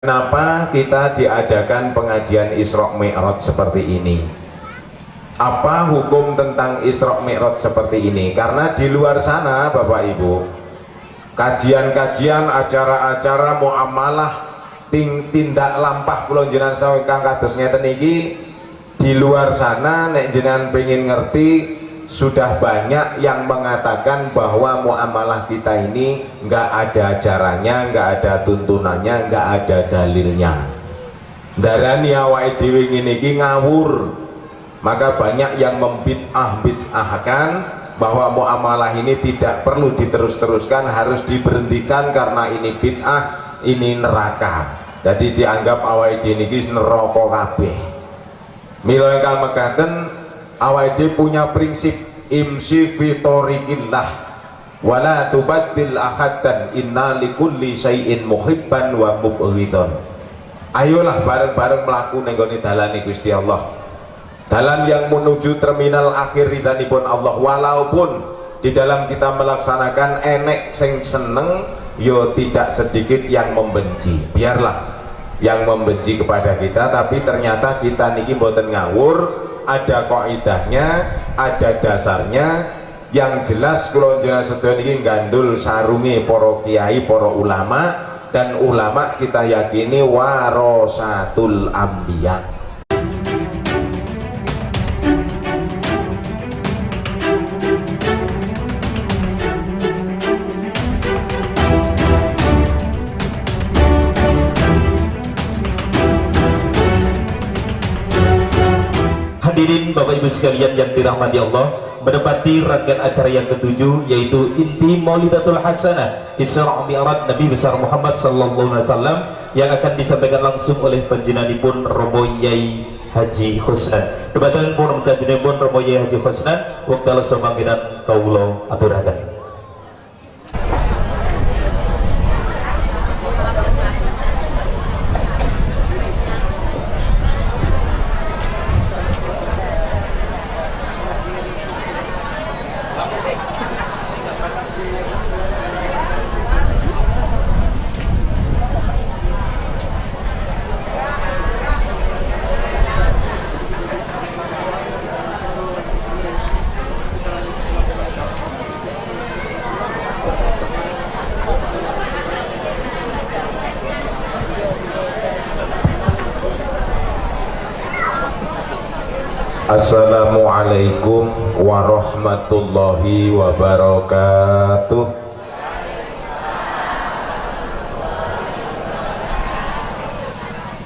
Kenapa kita diadakan pengajian Isra Mi'raj seperti ini? Apa hukum tentang Isra Mi'raj seperti ini? Karena di luar sana Bapak Ibu, kajian-kajian, acara-acara muamalah, tindak lampah kula jenengan sami kang kados ngeten iki, di luar sana nek jenengan pengen ngerti, sudah banyak yang mengatakan bahwa muamalah kita ini nggak ada ajarannya, nggak ada tuntunannya, nggak ada dalilnya. Darani awake dhewe ngene iki ngawur. Maka banyak yang membid'ah-bid'ahkan bahwa muamalah ini tidak perlu diterus-teruskan, harus diberhentikan karena ini bid'ah, ini neraka. Jadi dianggap awake dhewe niki neraka kabeh. Mila ingkang mekaten, awake dhewe punya prinsip imsi fi tariqillah wala tubaddil ahadan inna likulli syai'in muhibban wa mubghidhan. Ayolah bareng-bareng mlaku ning gone dalane Gusti Allah, dalan yang menuju terminal akhir ridhanipun Allah. Walaupun di dalam kita melaksanakan enek sing seneng, yo tidak sedikit yang membenci. Biarlah yang membenci kepada kita, tapi ternyata kita niki mboten ngawur, ada kaidahnya, ada dasarnya. Yang jelas kula jenengan sedaya niki gandul sarunge para kiai, para ulama, dan ulama kita yakini warasatul anbiya. Hadirin Bapak Ibu sekalian yang dirahmati Allah, menepati rangkaian acara yang ketujuh, yaitu inti Maulidatul Hasanah Isra Mi'raj Nabi besar Muhammad sallallahu alaihi wasallam yang akan disampaikan langsung oleh panjenenganipun Romo Yai Haji Khusnan. Dumateng pun panjenenganipun Romo Yai Haji Khusnan, wekdal samangginan kawula aturaken. Assalamualaikum warahmatullahi wabarakatuh.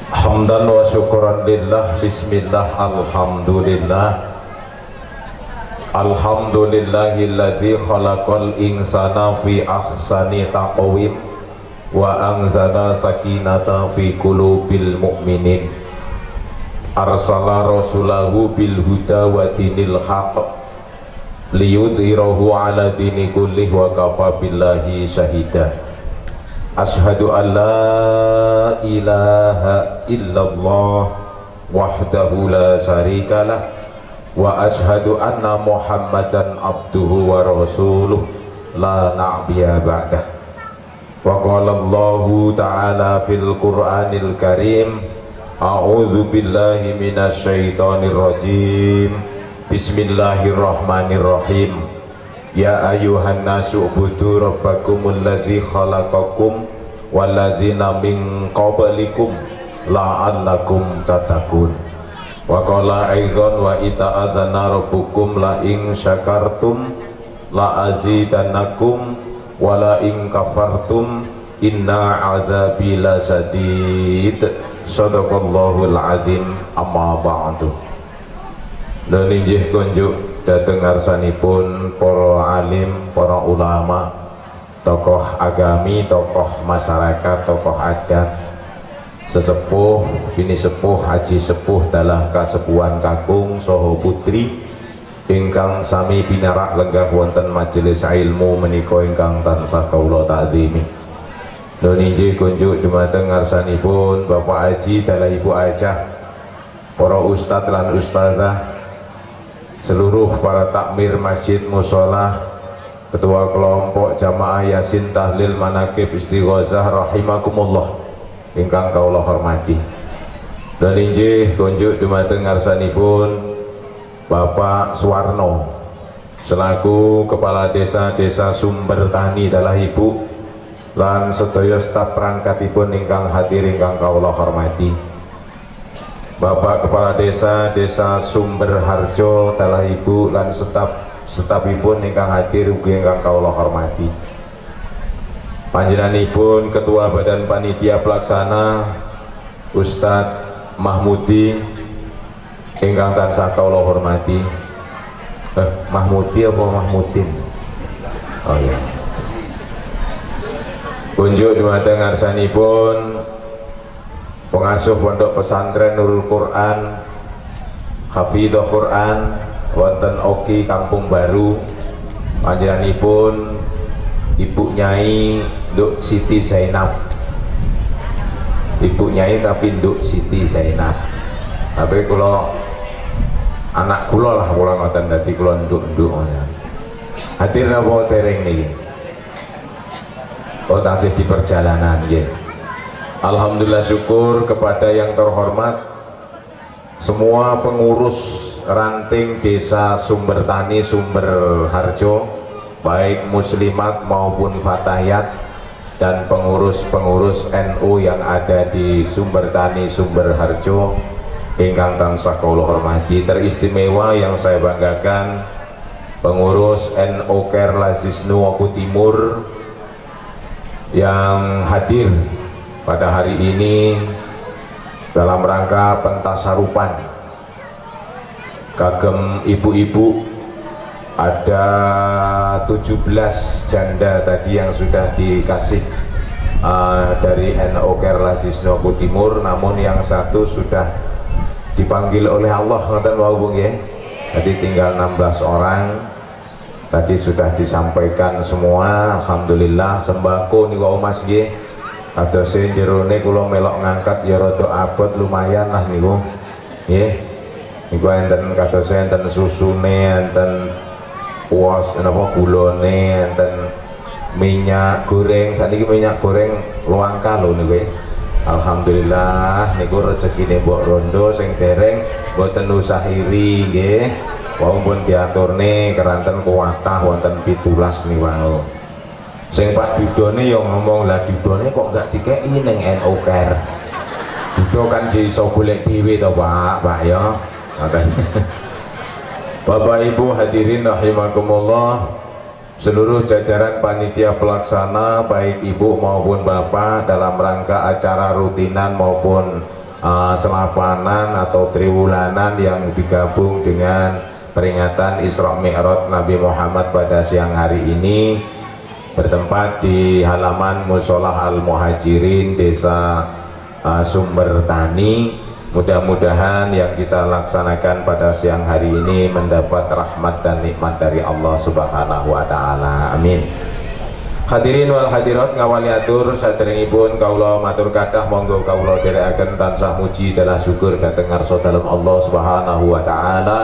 Hamdan wa syukran lillah, bismillah, alhamdulillah. Alhamdulillahilladzi khalaqal insana fi ahsani taqwim wa anzala sakinata fi qulubil mu'minin. Arsala rasulahu bil huda wa dinil haq liyudhirahu ala dini kullih wa kafa billahi syahida. Ashhadu an la ilaha illallah wahdahu la syarikalah wa ashhadu anna muhammadan abduhu wa rasuluh la na'biya ba'dah. Wa qala Allahu ta'ala fil qur'anil karim, a'udzu billahi minasyaitonir rajim. Bismillahirrahmanirrahim. Ya ayuhan nasu ubudu rabbakumul ladzi khalaqakum walladzina min qablikum la'allakum tattaqun. Wa qala aidzan wa ita'adzana rabbukum la in syakartum la azidannakum wa la in kafartum inna adzabi lasyadid. Shadaqallahul azim. Amma ba'du. Lha inggih kunjuk dhateng ngarsanipun para alim, para ulama, tokoh agami, tokoh masyarakat, tokoh adat, sesepuh, bini sepuh, haji sepuh, dalah kasepuhan kakung saha putri ingkang sami pinarak lenggah wonten majelis ilmu menika ingkang tansah kawula takzimi. Nun injih kunjuk dumateng ngarsanipun Bapak Haji dalah Ibu Hajah, para ustadz lan ustazah, seluruh para takmir masjid mushola, ketua kelompok jamaah yasin tahlil manakib istighosah rahimakumullah. ingkang kawula hormati. Dan injih kunjuk dumateng ngarsanipun Bapak Suwarno selaku Kepala Desa Desa Sumbertani dalah Ibu lan sedaya staf perangkatipun ingkang hadir ingkang kawula hormati. Bapak Kepala Desa Desa Sumberharjo dalah Ibu lan stafipun ingkang hadir ugi ingkang kawula hormati. Panjenenganipun Ketua Badan Panitia Pelaksana Ustadz Mahmudi ingkang tansah kawula hormati. Mahmudi apa Mahmudin? Oh iya. Kunjuk dumateng ngarsanipun pengasuh Pondok Pesantren Nurul Quran Hafidhah Quran wonten Oki Kampung Baru, panjenenganipun Ibu Nyai Nduk Siti Zainab. Ibu Nyai tapi Nduk Siti Zainab. Tapi kula anak kula lah kula ngoten dadi kula nduk-nduk ngoten. Hadir napa dereng niki? Oh, tasih di perjalanan nggih. Alhamdulillah, syukur kepada yang terhormat semua pengurus ranting Desa Sumbertani Sumberharjo, baik muslimat maupun fatayat, dan pengurus-pengurus NU yang ada di Sumbertani Sumberharjo ingkang tansah kawula hormati. Teristimewa yang saya banggakan pengurus NU Ker Lazisnu Oku Timur yang hadir pada hari ini dalam rangka pentasarupan kagem ibu-ibu. Ada 17 janda tadi yang sudah dikasih dari NU Ker Lazisnu Oku Timur, namun yang satu sudah dipanggil oleh Allah ngoten wau nggih. Jadi tinggal 16 orang. Tadi sudah disampaikan semua, alhamdulillah. Sembako niku wau Mas nggih. Kadose jerone kula melok ngangkat ya rada abot lumayan lah niku. Nggih. Niku enten kadose enten susune, enten puas napa gulone, enten minyak goreng. Saniki minyak goreng luangka lho niku. Alhamdulillah niku rezekine mbok rondo sing dereng mboten usah iri nggih. Wau pun diaturne keranten kuwatah wonten 17 niku wau. Sing Pak Dudone ya ngomong, lah Dudone kok gak dikeki ning NU Ker. Dudo kan iso golek dhewe to Pak, Pak ya. Ngoten. Bapak Ibu hadirin rahimakumullah, seluruh jajaran panitia pelaksana baik ibu maupun bapak dalam rangka acara rutinan maupun selapanan atau triwulanan yang digabung dengan peringatan Isra Mi'raj Nabi Muhammad pada siang hari ini bertempat di halaman Musholah Al-Muhajirin Desa Sumbertani. Mudah-mudahan yang kita laksanakan pada siang hari ini mendapat rahmat dan nikmat dari Allah Subhanahu wa taala. Amin. Hadirin wal hadirat ngawali atur saderengipun kawula matur kathah, monggo kawula dherekaken tansah muji dalah syukur dhateng ngarsa dalem Allah Subhanahu wa taala.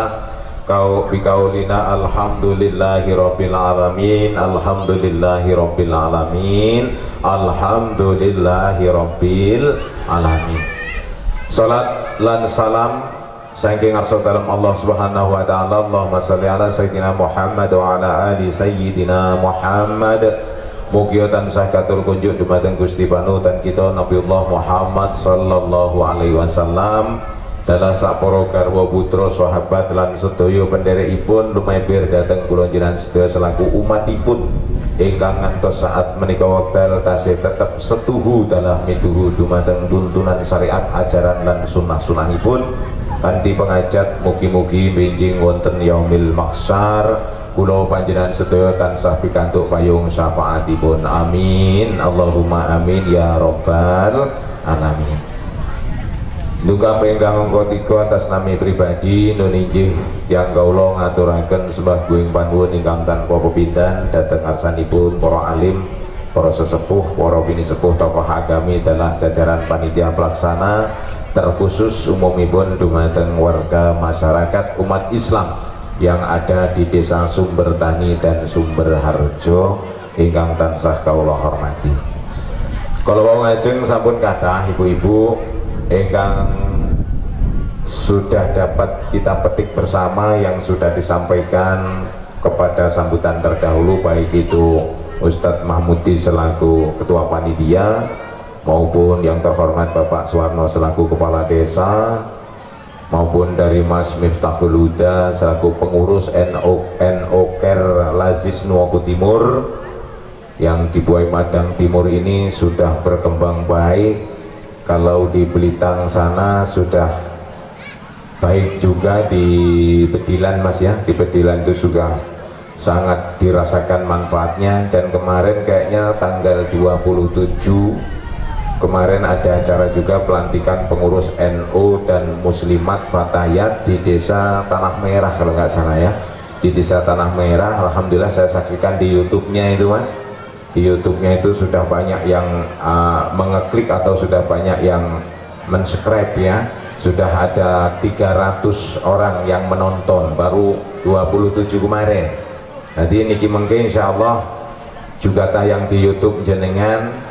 Kau bikaulina alhamdulillahi rabbil alamin, alhamdulillahi rabbil alamin, alhamdulillahi rabbil alamin. Salat lan salam saking ngarsa dalem Allah Subhanahu wa taala. Allahumma shalli ala sayyidina Muhammad wa ala ali sayyidina Muhammad. Mugi tansah katur kunjuk dumateng Gusti panutan kita Nabiullah Muhammad sallallahu alaihi wasallam, dalah sak para garwa putra sahabat lan sedaya penderekipun lumampir dhateng kula jenengan sedaya selaku umatipun ingkang ngantos saat menika wekdal tasih tetep setuhu dalah mituhu dumateng tuntunan syariat ajaran lan sunah-sunahipun kanthi pengajat mugi-mugi benjing wonten yaumil mahsyar kula panjenengan sedaya tansah pikantuk payung syafaatipun. Amin Allahumma amin ya rabbal alamin. Duka ingkang angka 3 atas nami pribadi nun injih tiyang kawula ngaturaken sembah guing panuwun ingkang tanpa pepindhan dhateng ngarsanipun para alim, para sesepuh, para pinisepuh, tokoh agami dalah jajaran panitia pelaksana, terkhusus umumipun dumateng warga masyarakat umat Islam yang ada di Desa Sumbertani dan Sumberharjo ingkang tansah kawula hormati. Kalau mau ngajeng sampun kathah ibu-ibu ingkang sudah dapat kita petik bersama yang sudah disampaikan kepada sambutan terdahulu, baik itu Ustadz Mahmudi selaku Ketua Panitia maupun yang terhormat Bapak Suwarno selaku Kepala Desa, maupun dari Mas Miftahul Huda selaku pengurus NO NO Care Lazisnu Oku Timur yang di Buai Madang Timur ini sudah berkembang baik. Kalau di Belitang sana sudah baik juga, di Bedilan Mas ya, di Bedilan itu sudah sangat dirasakan manfaatnya. Dan kemarin kayaknya tanggal 27 kemarin ada acara juga pelantikan pengurus NU dan Muslimat Fatayat di Desa Tanah Merah kalau nggak salah ya, di Desa Tanah Merah. Alhamdulillah saya saksikan di YouTube-nya itu Mas, di YouTube-nya itu sudah banyak yang mengeklik atau sudah banyak yang mensubscribe ya, sudah ada 300 orang yang menonton baru 27 kemarin. Nanti niki mungkin insya Allah juga tayang di YouTube jenengan,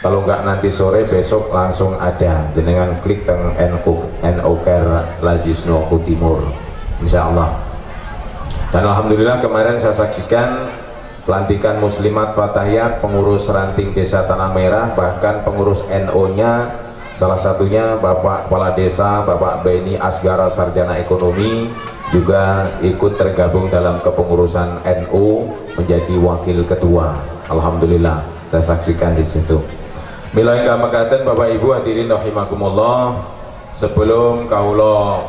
kalau enggak nanti sore besok langsung ada, jenengan klik teng NO Care Lazisnu Oku Timur insya Allah. Dan alhamdulillah kemarin saya saksikan pelantikan Muslimat Fatayat pengurus ranting Desa Tanah Merah, bahkan pengurus NO-nya salah satunya Bapak Kepala Desa Bapak Beni Asgara Sarjana Ekonomi juga ikut tergabung dalam kepengurusan NU menjadi wakil ketua. Alhamdulillah saya saksikan di situ. Mila ingkang mekaten Bapak Ibu hadirin rahimakumullah, sebelum kawula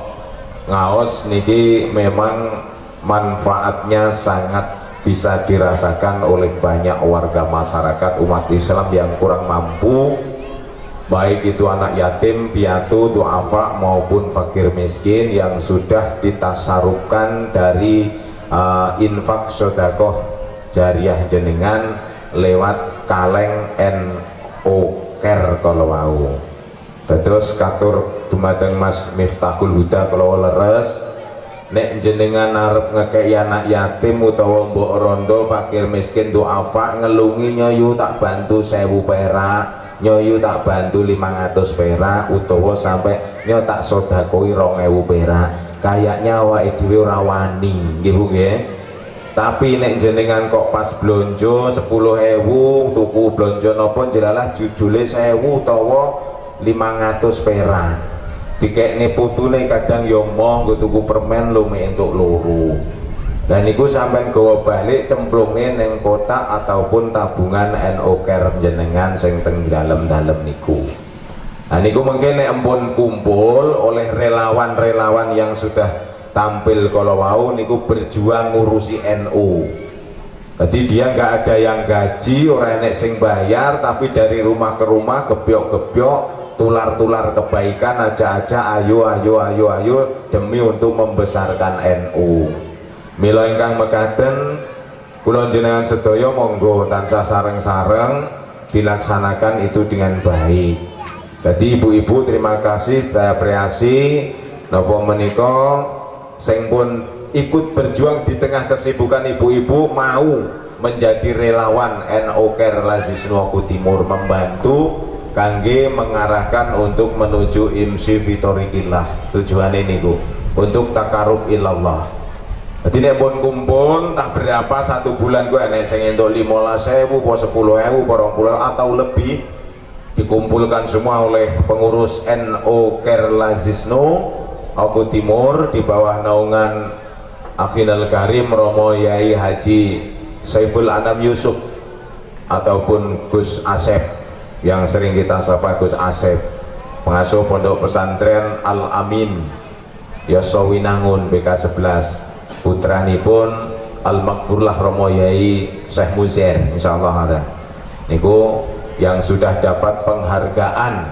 ngaos niki memang manfaatnya sangat bisa dirasakan oleh banyak warga masyarakat umat Islam yang kurang mampu, baik itu anak yatim, piatu, du'afa maupun fakir miskin yang sudah ditasarufkan dari infak sedekah jariah jenengan lewat kaleng NO Care kalau wau. Terus katur dumateng Mas Miftahul Huda kalau leres, nek jenengan arep ngekeki anak yatim utawa mbok rondo fakir miskin du'afa ngelungi nyoyu tak bantu 1000 perak, nyoyu tak bantu 500 perak, utawa sampai nyo tak sedekoi 2000 perak, kayaknya awake dhewe ora wani nggih Bu nggih. Tapi nek jenengan kok pas blonjo 10.000 tuku blonjo napa jelalah jujule 1000 utawa 500 perak, dikekne putune kadang yo moh nggo tuku permen lho mek entuk loro. Dan niku sampean gawa balik cemplungne ning kotak ataupun tabungan NO Care jenengan sing teng dalem-dalem niku. Nah niku mungkin nek empun kumpul oleh relawan-relawan yang sudah tampil kalau wau niku berjuang ngurusi NU. Jadi dia nggak ada yang gaji, orang enek sing bayar, tapi dari rumah ke rumah gebyok-gebyok, tular-tular kebaikan, aja-aja ayo ayo ayo ayo demi untuk membesarkan NU. Mila ingkang mekaten kula jenengan sedaya monggo tansah sareng-sareng dilaksanakan itu dengan baik. Jadi ibu-ibu terima kasih, saya apresiasi napa menika sing pun ikut berjuang di tengah kesibukan ibu-ibu mau menjadi relawan NO Care Lazisnu Oku Timur membantu kangge mengarahkan untuk menuju imsi fitorikillah. Tujuan ini niku untuk takarub ilallah. Jadi nek pun kumpul tak berapa satu bulan gue nek sing entuk 15.000 apa 10.000 apa 20.000 atau lebih dikumpulkan semua oleh pengurus NO Care Lazisnu Oku Timur di bawah naungan Akhinal Karim Romo Yai Haji Saiful Anam Yusuf ataupun Gus Asep yang sering kita sapa Gus Asep, pengasuh Pondok Pesantren Al Amin Yosowinangun BK 11, putranipun Al Makfurlah Romo Yai Syekh Muzair insyaallah ada niku yang sudah dapat penghargaan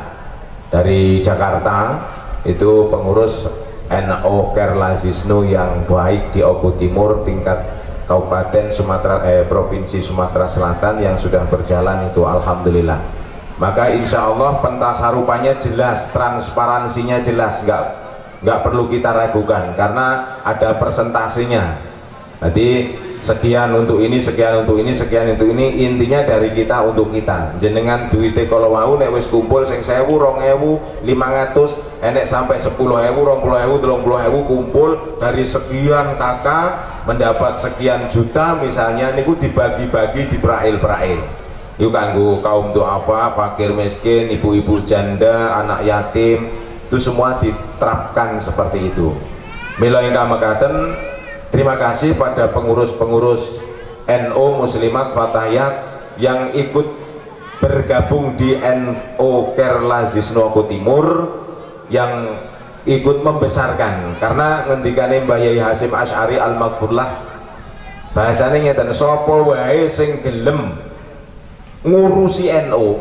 dari Jakarta, itu pengurus NO Care Lazisnu yang baik di Oku Timur tingkat Kabupaten Sumatera Provinsi Sumatera Selatan yang sudah berjalan itu alhamdulillah. Maka insya Allah pentasarupannya jelas, transparansinya jelas, nggak perlu kita ragukan karena ada persentasenya. Jadi Sekian untuk ini, sekian untuk ini, sekian untuk ini, intinya dari kita untuk kita. Jenengan duwite kala wau nek wis kumpul sing 1000, 2000, 500, enek sampai 10.000, 20.000, 30.000 kumpul dari sekian kakak mendapat sekian juta misalnya, niku dibagi-bagi, diprail-prail. Iku kanggo kaum duafa, fakir miskin, ibu-ibu janda, anak yatim, itu semua diterapkan seperti itu. Mila ingkang mekaten, terima kasih pada pengurus-pengurus NU Muslimat Fatahiyat yang ikut bergabung di NU Kerlazisnu Oku Timur yang ikut membesarkan, karena ngendikane Mbah Yai Hasyim Asy'ari Al-Maghfurlah, bahasane ngeten, sapa wae sing gelem ngurusi NU.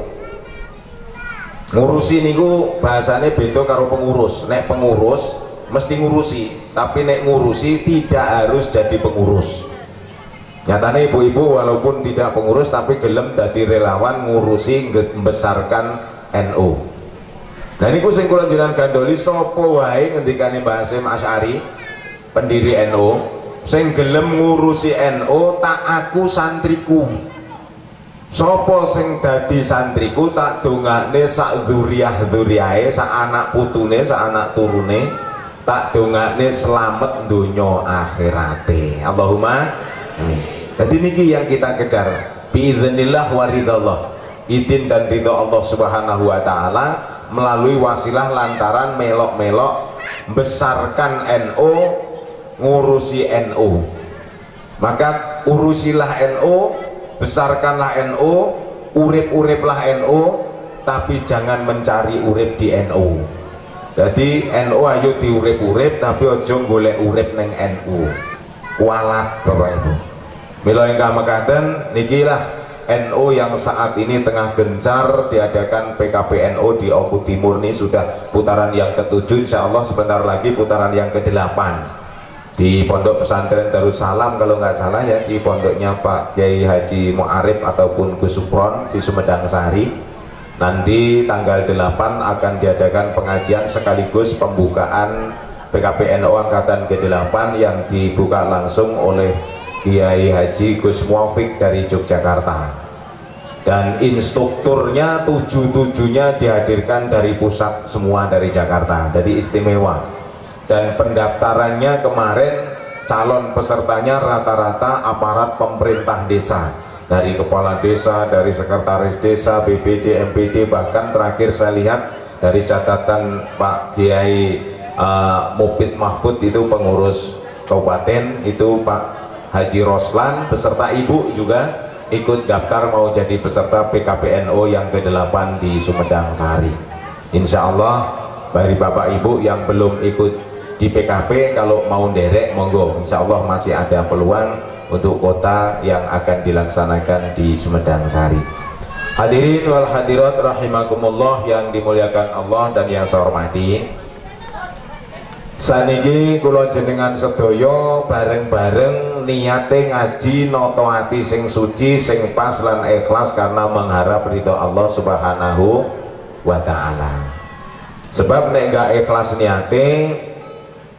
Ngurusi niku bahasane beda karo pengurus. Nek pengurus mesti ngurusi, tapi nek ngurusi tidak harus jadi pengurus. Nyatane ibu-ibu walaupun tidak pengurus tapi gelem dadi relawan ngurusi, membesarkan NU. Nah niku sing kula jenengan gandoli, sapa wae ngendikane Mbah Hasyim Asy'ari pendiri NU, sing gelem ngurusi NU tak aku santriku. Sopo sing dadi santriku tak dongakne sak dzuriyah-dzuriyahe, sak anak putune, sak anak turune, tak dongakne slamet donya akhirate. Allahumma amin. Jadi niki yang kita kejar, biiznillah wa ridallah, izin dan ridho Allah Subhanahu wa taala melalui wasilah lantaran melok-melok besarkan NU, ngurusi NU. Maka urusilah NU, besarkanlah NU, urip-uriplah NU, tapi jangan mencari urip di NU. Jadi NU ayo diurip-urip, tapi ojo golek urip neng NU. Kualat Bapak Ibu. Mila ingkang mekaten, nikilah NU yang saat ini tengah gencar diadakan PKPNU di Oku Timur ini sudah putaran yang ke-7, insya Allah sebentar lagi putaran yang ke-8 di Pondok Pesantren Darussalam kalau nggak salah ya, di pondoknya Pak Kiai Haji Mu'arif ataupun Gus Supron di Sumedang Sari. Nanti tanggal 8 akan diadakan pengajian sekaligus pembukaan PKPNU angkatan ke-8 yang dibuka langsung oleh Kiai Haji Gus Muwafiq dari Yogyakarta. Dan instrukturnya 7-7-nya dihadirkan dari pusat semua dari Jakarta, jadi istimewa. Dan pendaftarannya kemarin calon pesertanya rata-rata aparat pemerintah desa, dari kepala desa, dari sekretaris desa, BPD, MPD, bahkan terakhir saya lihat dari catatan Pak Kiai Mufid Mahfud itu pengurus kabupaten, itu Pak Haji Roslan beserta ibu juga ikut daftar mau jadi peserta PKPNU yang ke-8 di Sumedang Sari. Insya Allah bagi bapak ibu yang belum ikut di PKP, kalau mau derek monggo, insya Allah masih ada peluang untuk kota yang akan dilaksanakan di Sumedang Sari. Hadirin wal hadirat rahimakumullah yang dimuliakan Allah dan yang saya hormati. Saniki kula jenengan sedaya bareng-bareng niate ngaji nata ati sing suci, sing pas lan ikhlas karena mengharap ridho Allah Subhanahu wa taala. Sebab nek enggak ikhlas niate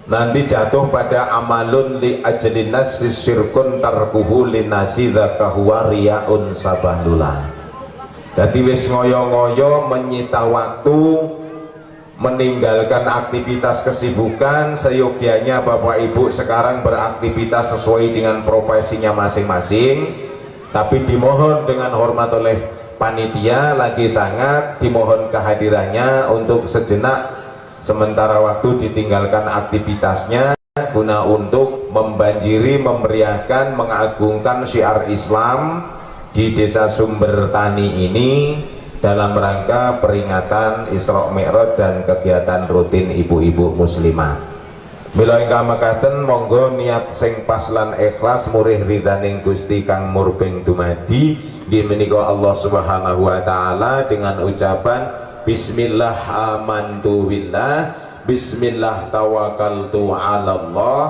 nanti jatuh pada amalun li ajlin nasi syirkun tarkuhu linasi dzakahuwa riyaun sabahlula. Dadi wis ngoyo-ngoyo menyita waktu, meninggalkan aktivitas kesibukan, seyogianya Bapak Ibu sekarang beraktivitas sesuai dengan profesinya masing-masing, tapi dimohon dengan hormat oleh panitia lagi sangat dimohon kehadirannya untuk sejenak sementara waktu ditinggalkan aktivitasnya guna untuk membanjiri, memeriahkan, mengagungkan syiar Islam di Desa Sumbertani ini dalam rangka peringatan Isra Mi'raj dan kegiatan rutin ibu-ibu muslimah. Mila ingkang mekaten monggo niat sing pas lan ikhlas murih ridhaning Gusti kang murbeng dumadi nggih menika Allah Subhanahu wa taala dengan ucapan bismillah amantu billah, bismillah tawakkaltu ala Allah,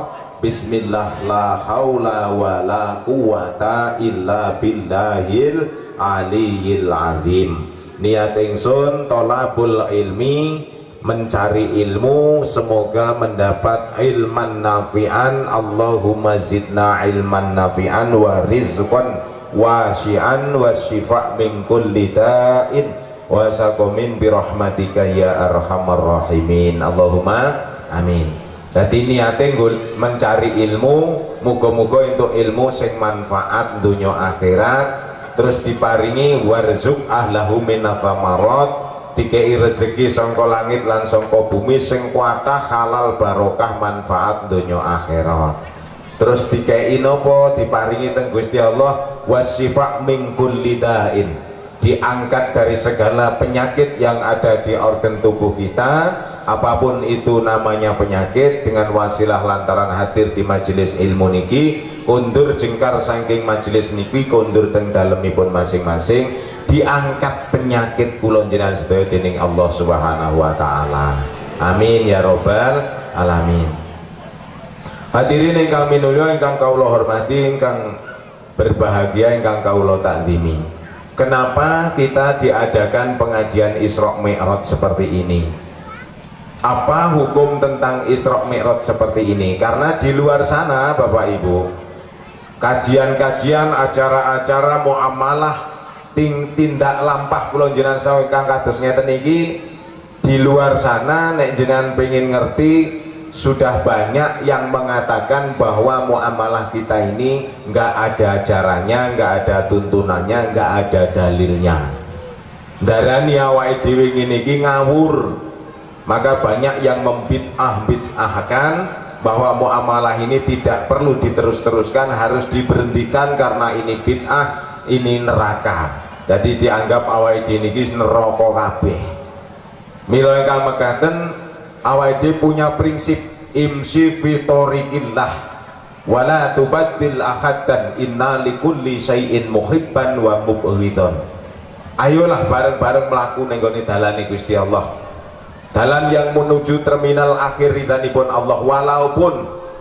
bismillah la haula wa la quwata illa billahil aliyil azim. Niat ingsun tolabul ilmi mencari ilmu, semoga mendapat ilman nafi'an. Allahumma zidna ilman nafi'an wa rizqan wasi'an wa syifa' min kulli da'in wa saqamin bi rahmatika ya arhamar rahimin. Allahumma amin. Jadi niate mencari ilmu, muga-muga untuk ilmu sing manfaat dunia akhirat, terus diparingi warzuk ahlahu minathamarot, dikei rezeki sangka langit lan sangka bumi sing kuatah halal barokah manfaat dunia akhirat. Terus dikei nopo, diparingi teng Gusti Allah wasifa min kulli da'in, diangkat dari segala penyakit yang ada di organ tubuh kita, apapun itu namanya penyakit, dengan wasilah lantaran hadir di majelis ilmu niki, kondur jengkar saking majelis niki, kondur teng dalemipun masing-masing, diangkat penyakit kula jenengan sedaya dening Allah Subhanahu wa taala. Amin ya robbal alamin. Hadirin ingkang minulya, ingkang kawula hormati, ingkang berbahagia, ingkang kawula takzimi. Kenapa kita diadakan pengajian Isra Mi'raj seperti ini? Apa hukum tentang Isra Mi'raj seperti ini? Karena di luar sana Bapak Ibu, kajian-kajian, acara-acara muamalah, tindak lampah kula jenengan saweg kang kados ngeten iki, di luar sana nek jenengan pengen ngerti, sudah banyak yang mengatakan bahwa muamalah kita ini nggak ada ajarannya, nggak ada tuntunannya, nggak ada dalilnya. Darani awake dhewe ngene iki ngawur. Maka banyak yang membid'ah-bid'ahkan bahwa muamalah ini tidak perlu diterus-teruskan, harus diberhentikan karena ini bid'ah, ini neraka. Jadi dianggap awake dhewe niki neraka kabeh. Mila ingkang mekaten, awake dhewe punya prinsip imsi fi tariqillah wala tubaddil ahadan inna likulli syai'in muhibban wa mubghidon. Ayolah bareng-bareng mlaku ning gone dalane Gusti Allah, dalan yang menuju terminal akhir ridhanipun Allah. Walaupun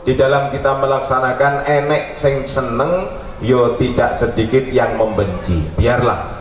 di dalam kita melaksanakan enek sing seneng, yo tidak sedikit yang membenci. Biarlah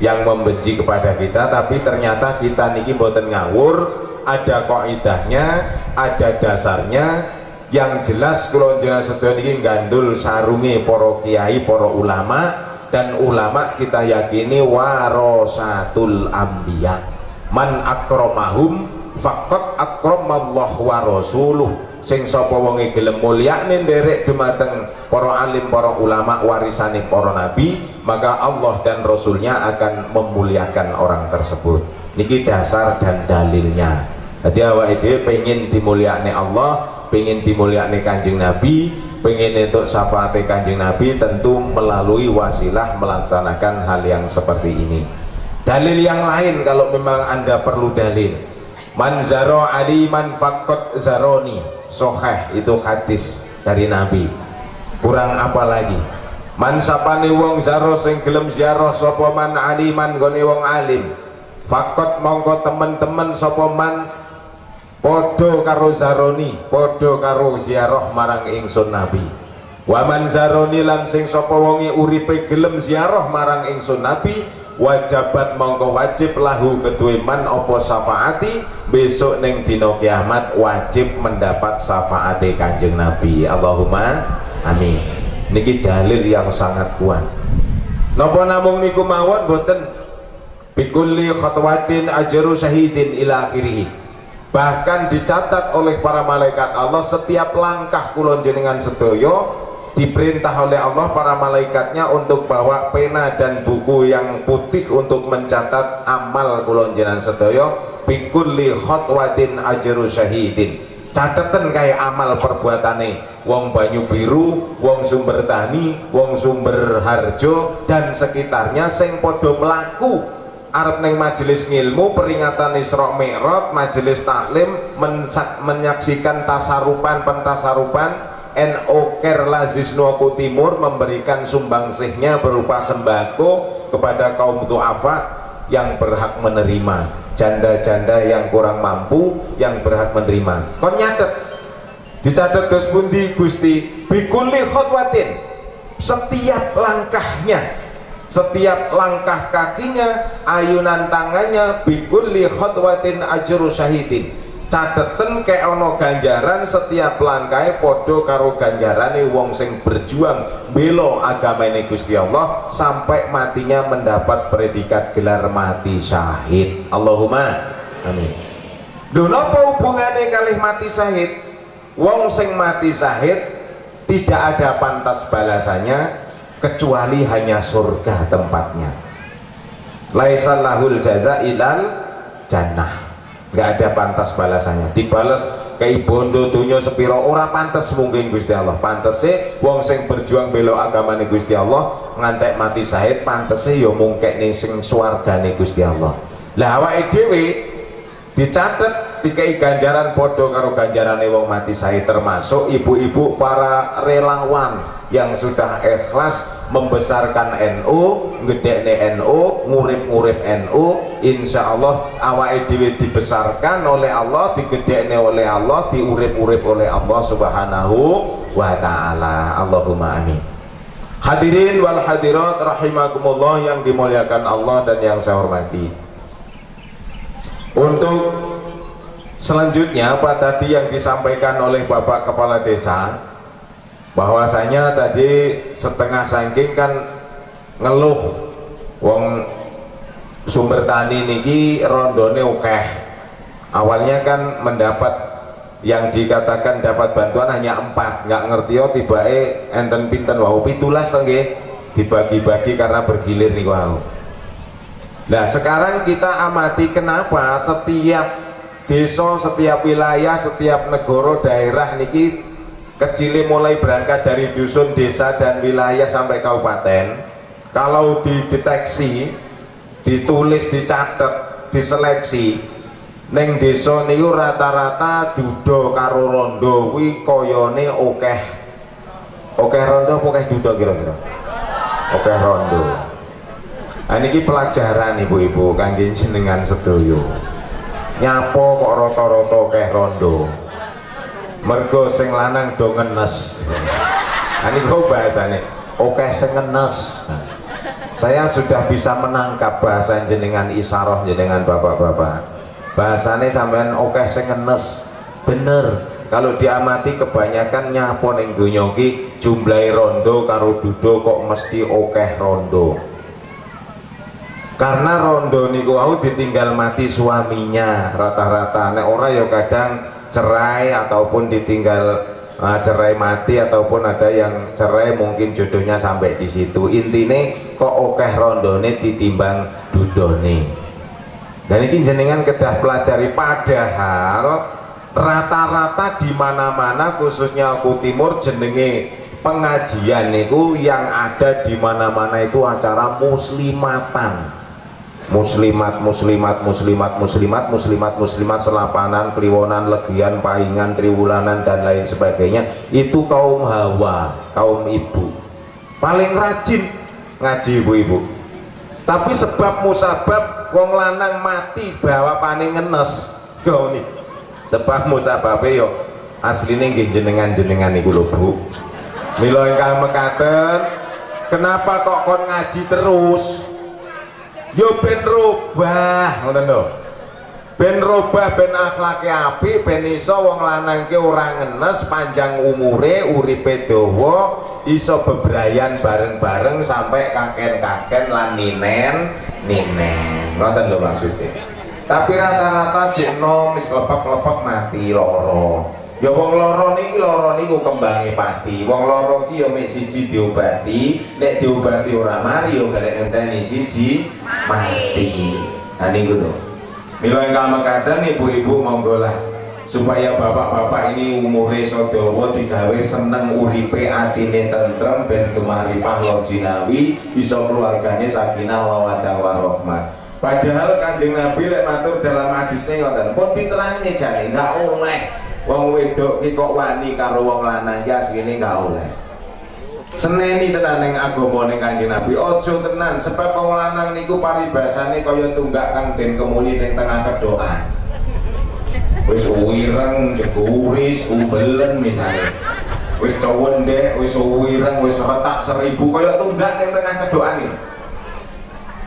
yang membenci kepada kita, tapi ternyata kita niki mboten ngawur, ada kaidahnya, ada dasarnya. Yang jelas kula jenengan sedaya niki gandul sarunge para kiai, para ulama, dan ulama kita yakini warasatul anbiya. Man akramahum faqad akramallahu wa rasuluh. Sing sapa wonge gelem mulyakne nderek dumateng para alim, para ulama, warisane para nabi, maka Allah dan Rasulnya akan memuliakan orang tersebut. Niki dasar dan dalilnya. Jadi awake dhewe pengen dimulyakne Allah, pengen dimulyakne Kanjeng Nabi, pengen entuk syafaate Kanjeng Nabi, tentu melalui wasilah melaksanakan hal yang seperti ini. Dalil yang lain kalau memang Anda perlu dalil, man zaro aliman faqad zaroni, soheh, itu hadis dari Nabi. Kurang apa lagi? Man sapane wong zaro sing gelem ziarah sapa man aliman gone wong alim, faqad mongko temen-temen sapa man padha karo zaroni, padha karo ziarah marang ingsun Nabi. Wa man zaroni lan sing sapa wonge uripe gelem ziarah marang ingsun Nabi, wajabat mongko wajib lahu keduwe man apa syafaati, besok ning dina kiamat wajib mendapat syafaate Kanjeng Nabi. Allahumma amin. Niki dalil yang sangat kuat. Napa namung niku mawon boten, bikulli khatwatin ajru syahidin ila akhirih. Bahkan dicatat oleh para malaikat Allah setiap langkah kula jenengan sedaya diperintah oleh Allah para malaikatnya untuk bawa pena dan buku yang putih untuk mencatat amal kula jenengan sedaya. Bikulli khatwatin ajru syahidin. Catatan kayak amal perbuatane wong Banyu Biru, wong Sumber Tani, wong Sumber Harjo dan sekitarnya sing padha mlaku arep neng majelis ngilmu, peringatan Isra Mi'raj, majelis taklim, menyaksikan tasarupan pentasarupan NO Care Lazisnu Timur memberikan sumbangsihnya berupa sembako kepada kaum duafa yang berhak menerima, janda-janda yang kurang mampu yang berhak menerima. Kon nyatet, dicatat dos pundi Gusti, bikulli khotwatin, setiap langkahnya. Setiap langkah kakinya, ayunan tangannya, bikulli khotwatin ajru syahidin. Cateten keono ganjaran setiap langkahe padha karo ganjarane wong sing berjuang bela agamane Gusti Allah sampai matinya mendapat predikat gelar mati syahid. Allahumma amin. Lho napa hubungane kalih mati syahid? Wong sing mati syahid tidak ada pantas balasannya kecuali hanya surga tempatnya. Laisa lahul jaza ilal jannah. Nggak ada pantas balasannya. Dibales kei bondo donya sepiro ora pantes mungkin Gusti Allah. Pantese wong sing berjuang bela agamane Gusti Allah ngantek mati syahid, pantese ya mung kekne sing swargane Gusti Allah. Lah awake dhewe dicatet dikei ganjaran padha karo ganjarane wong mati syahid, termasuk ibu-ibu para relawan yang sudah ikhlas membesarkan NU, ngedekne NU, ngurip-ngurip NU. Insya Allah awake dhewe dibesarkan oleh Allah, digedekne oleh Allah, diurip-urip oleh Allah Subhanahu wa ta'ala. Allahumma amin. Hadirin wal hadirat rahimakumullah yang dimuliakan Allah dan yang saya hormati. Untuk selanjutnya apa tadi yang disampaikan oleh Bapak Kepala Desa, bahwasanya tadi setengah saking kan ngeluh wong sumber tani niki rondone akeh. Awalnya kan mendapat yang dikatakan dapat bantuan hanya 4, nggak ngerti yo tibake enten pinten wau 17 to nggih, dibagi-bagi karena bergilir niku wau. Nah sekarang kita amati kenapa setiap desa, setiap wilayah, setiap negara, daerah niki kecilnya mulai berangkat dari dusun, desa, dan wilayah sampai kabupaten, kalau dideteksi, ditulis, dicatat, diseleksi, neng desa niku rata-rata duda karo rondo kuwi koyone akeh. Akeh rondo apa akeh duda kira-kira? Akeh rondo. Nah niki pelajaran ibu-ibu kangge jenengan sedaya. Nyapo kok rata-rata akeh rondo? Mergo sing lanang do ngenes. Nah niku bahasane akeh sing ngenes. Saya sudah bisa menangkap bahasa jenengan, isyarah jenengan bapak-bapak. Bahasane sampean akeh sing ngenes. Bener. Kalau diamati kebanyakan nyapo ning donya iki jumlahe rondo karo duda kok mesti akeh rondo. Karena rondo niku wau ditinggal mati suaminya rata-rata. Nek ora ya kadang cerai ataupun ditinggal cerai mati, ataupun ada yang cerai mungkin jodohnya sampai di situ. Intine kok akeh rondone ditimbang dudone. Dan ini jenengan kedah pelajari, padahal rata-rata di mana-mana khususnya aku timur jenenge pengajian niku yang ada di mana-mana itu acara muslimatan. Muslimat, muslimat, muslimat, muslimat, muslimat, muslimat, selapanan, kliwonan, legian, pahingan, triwulanan, dan lain sebagainya. Itu kaum hawa, kaum ibu paling rajin ngaji ibu-ibu. Tapi sebab musabab wong lanang mati bawa pane ngenes yo nih. Sebab musababe yo asline nggih jenengan-jenengan niku lho Bu. Mila ingkang mekaten, kenapa kok kon ngaji terus? Yo ben robah, ngoten lho. Ben robah, ben akhlake apik, ben iso wong lanang ki ora ngenes, panjang umure, uripe dawa, iso bebrayan bareng-bareng sampai kaken-kaken lan ninen-ninen. Ngoten lho maksudnya. Tapi rata-rata jek nom wis klepek-klepek mati loro. Ya wong loro niki, loro niku kembange pati. Wong loro ki ya mek siji diobati, nek diobati ora mari ya garek ngenteni siji mati. Nah niku lho. Mila ingkang mekaten ibu-ibu monggo lah supaya bapak-bapak ini umure sedawa digawe seneng uripe, atine tentrem, ben gemaripah lor jinawi, iso keluargane sakinah mawaddah warahmah. Padahal Kanjeng Nabi lek matur dalam hadisnya ngoten, pun diterangne jane enggak oleh wong wedok ki kok wani karo wong lanang ki asline enggak oleh. Seneni tenan ning agama ning Kanjeng Nabi, aja tenan sebab wong lanang niku paribasane kaya tunggak kang den kemuli ning tengah kedokan. Wis wireng, jeguris, umbelen misale. Wis cowendek, wis wireng, wis retak seribu kaya tunggak ning tengah kedokan iki.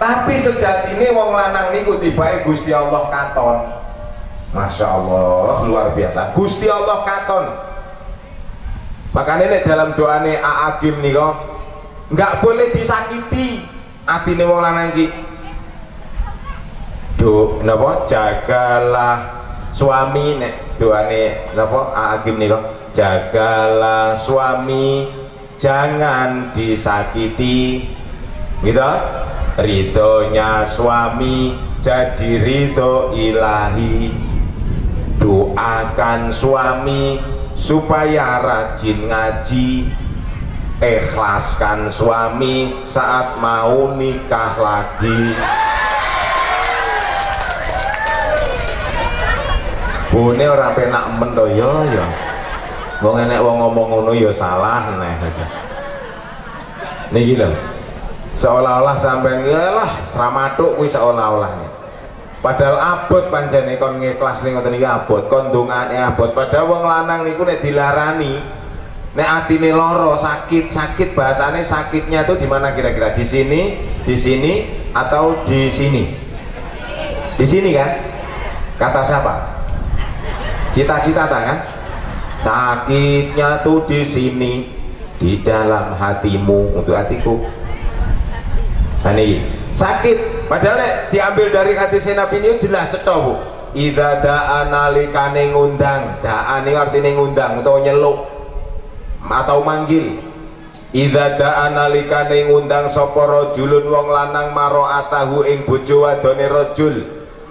Tapi sejatine wong lanang niku tibae Gusti Allah katon. Masya Allah, luar biasa. Gusti Allah katon. Makanya nek dalam doane A'agim nika nggak boleh disakiti atine wong lanang iki. Do napa jagalah suami nek doane napa A'agim nika, jagalah suami jangan disakiti. Gitu. Ridhonya suami jadi ridho ilahi. Doakan suami supaya rajin ngaji. Ikhlaskan suami saat mau nikah lagi. Bone ora penak men to ya ya. Wong enek wong ngomong ngono ya salah neh. Niki lho. Seolah-olah sampean lah sramatuk kuwi seolah-olah. Padahal abot pancene kon ngikhlasne ngoten iki abot, kon ndongane abot. Padahal wong lanang niku nek dilarani, nek atine lara, sakit-sakit, bahasane sakitnya itu di mana kira-kira? Di sini, di sini atau di sini? Di sini kan? Kata siapa? Cita-cita tak kan? Sakitnya tuh di sini, di dalam hatimu, untuk hatiku. Nah ini sakit, padahal nek diambil dari hadis Nabi ini jelas cetha, Bu. Idza da'a nalikane ngundang, da'a niku artine ngundang utawa nyeluk atau manggil. Idza da'a nalikane ngundang sapa rajulun wong lanang maro'atahu ing bojo wadone rajul.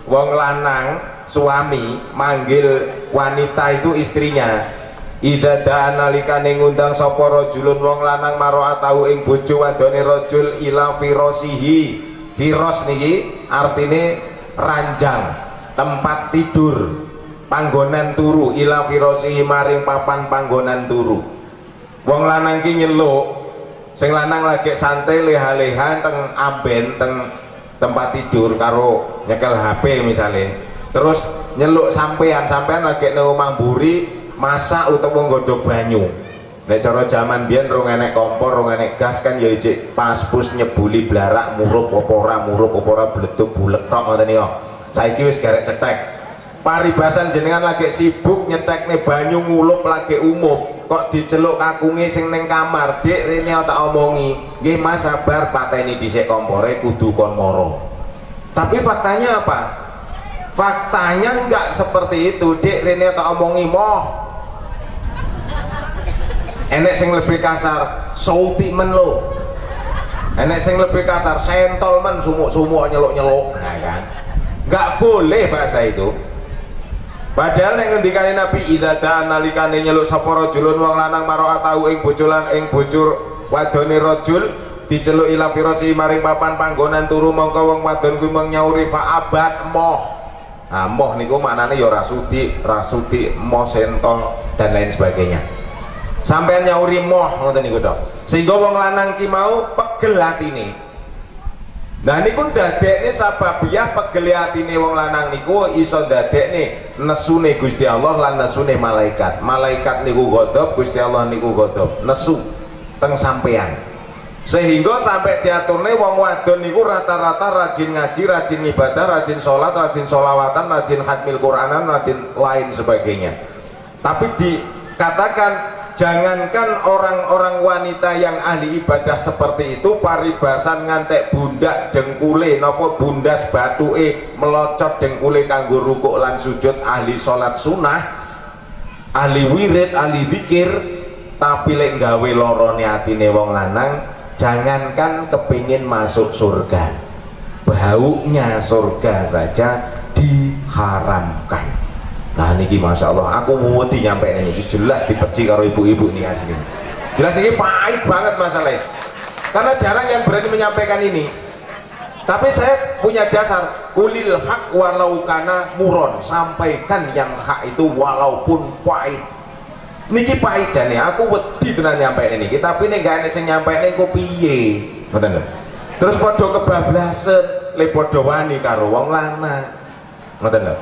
Wong lanang suami manggil wanita itu istrinya. Idza da'a nalikane ngundang sapa rajulun wong lanang maro'atahu ing bojo wadone rajul ila firasihi. Firas niki artine ranjang, tempat tidur, panggonan turu. Ila firasihi maring papan panggonan turu. Wong lanang ki nyeluk, sing lanang lagi santai leha-leha teng amben teng tempat tidur karo nyekel HP misalnya. Terus nyeluk sampean, sampean lagi nang omah mburi masak utawa nggodhog banyu. Nek cara jaman biyen rong enek kompor, rong enek gas kan ya ijik paspus nyebuli blarak murup apa ora, murup apa ora, bledug bulek tok ngoten niku. Saiki wis garek cetek. Paribasan jenengan lagi sibuk nyetekne banyu ngulup lagi umup, kok diceluk kakunge sing ning kamar, "Dik, rene tak omongi." "Nggih Mas, sabar, pateni dhisik kompore kudu kon moro." Tapi faktanya apa? Faktanya enggak seperti itu. "Dik, rene tak omongi moh." Enek sing lebih kasar, sauti men lo. Enek sing lebih kasar, sentol men, sumuk-sumuk nyeluk-nyeluk. Nah kan, nggak boleh bahasa itu. Padahal nek ngendikane Nabi idza da'a nalikane nyeluk sapa rajulun wong lanang maro'atahu ing bojo lan ing bojo wadone rajul diceluk ila firasi maring papan panggonan turu mongko wong wadon kuwi mung nyauri fa'abat moh. Ah moh niku maknane ya ora sudi, ora sudi, moh sentol dan lain sebagainya. Sampeyan nyauri moh ngoten niku tok. Sehingga wong lanang ki mau pegel atine. Nah niku ndadekne sababiyah pegel atine wong lanang niku iso ndadekne nesune Gusti Allah lan nesune malaikat. Malaikat niku ghadab, Gusti Allah niku ghadab, nesu teng sampeyan. Sehingga sampai diaturne wong wadon niku rata-rata rajin ngaji, rajin ibadah, rajin sholat, rajin sholawatan, rajin khatmil Quranan, rajin lain sebagainya. Tapi dikatakan jangankan orang-orang wanita yang ahli ibadah seperti itu, paribasan ngantek bundak dengkule napa bundas batuke melocot dengkule kanggo rukuk lan sujud, ahli sholat sunnah, ahli wirid, ahli zikir, tapi lek gawe lorone atine wong lanang, jangankan kepingin masuk surga, baunya surga saja diharamkan. Nah niki Masya Allah, aku wedi nyampe ini jelas dipeci karo ibu-ibu nih asli. Jelas ini pahit banget masalahnya, karena jarang yang berani menyampaikan ini. Tapi saya punya dasar, kulil hak walau kana muron, sampaikan yang hak itu walaupun pahit. Niki pahit jane, aku wedi tenan nyampe ini. Tapi nek gak enek sing nyampekne engko piye? Ngoten lho. Terus padha kebablasan, le padha wani karo wong lanang. Ngoten lho.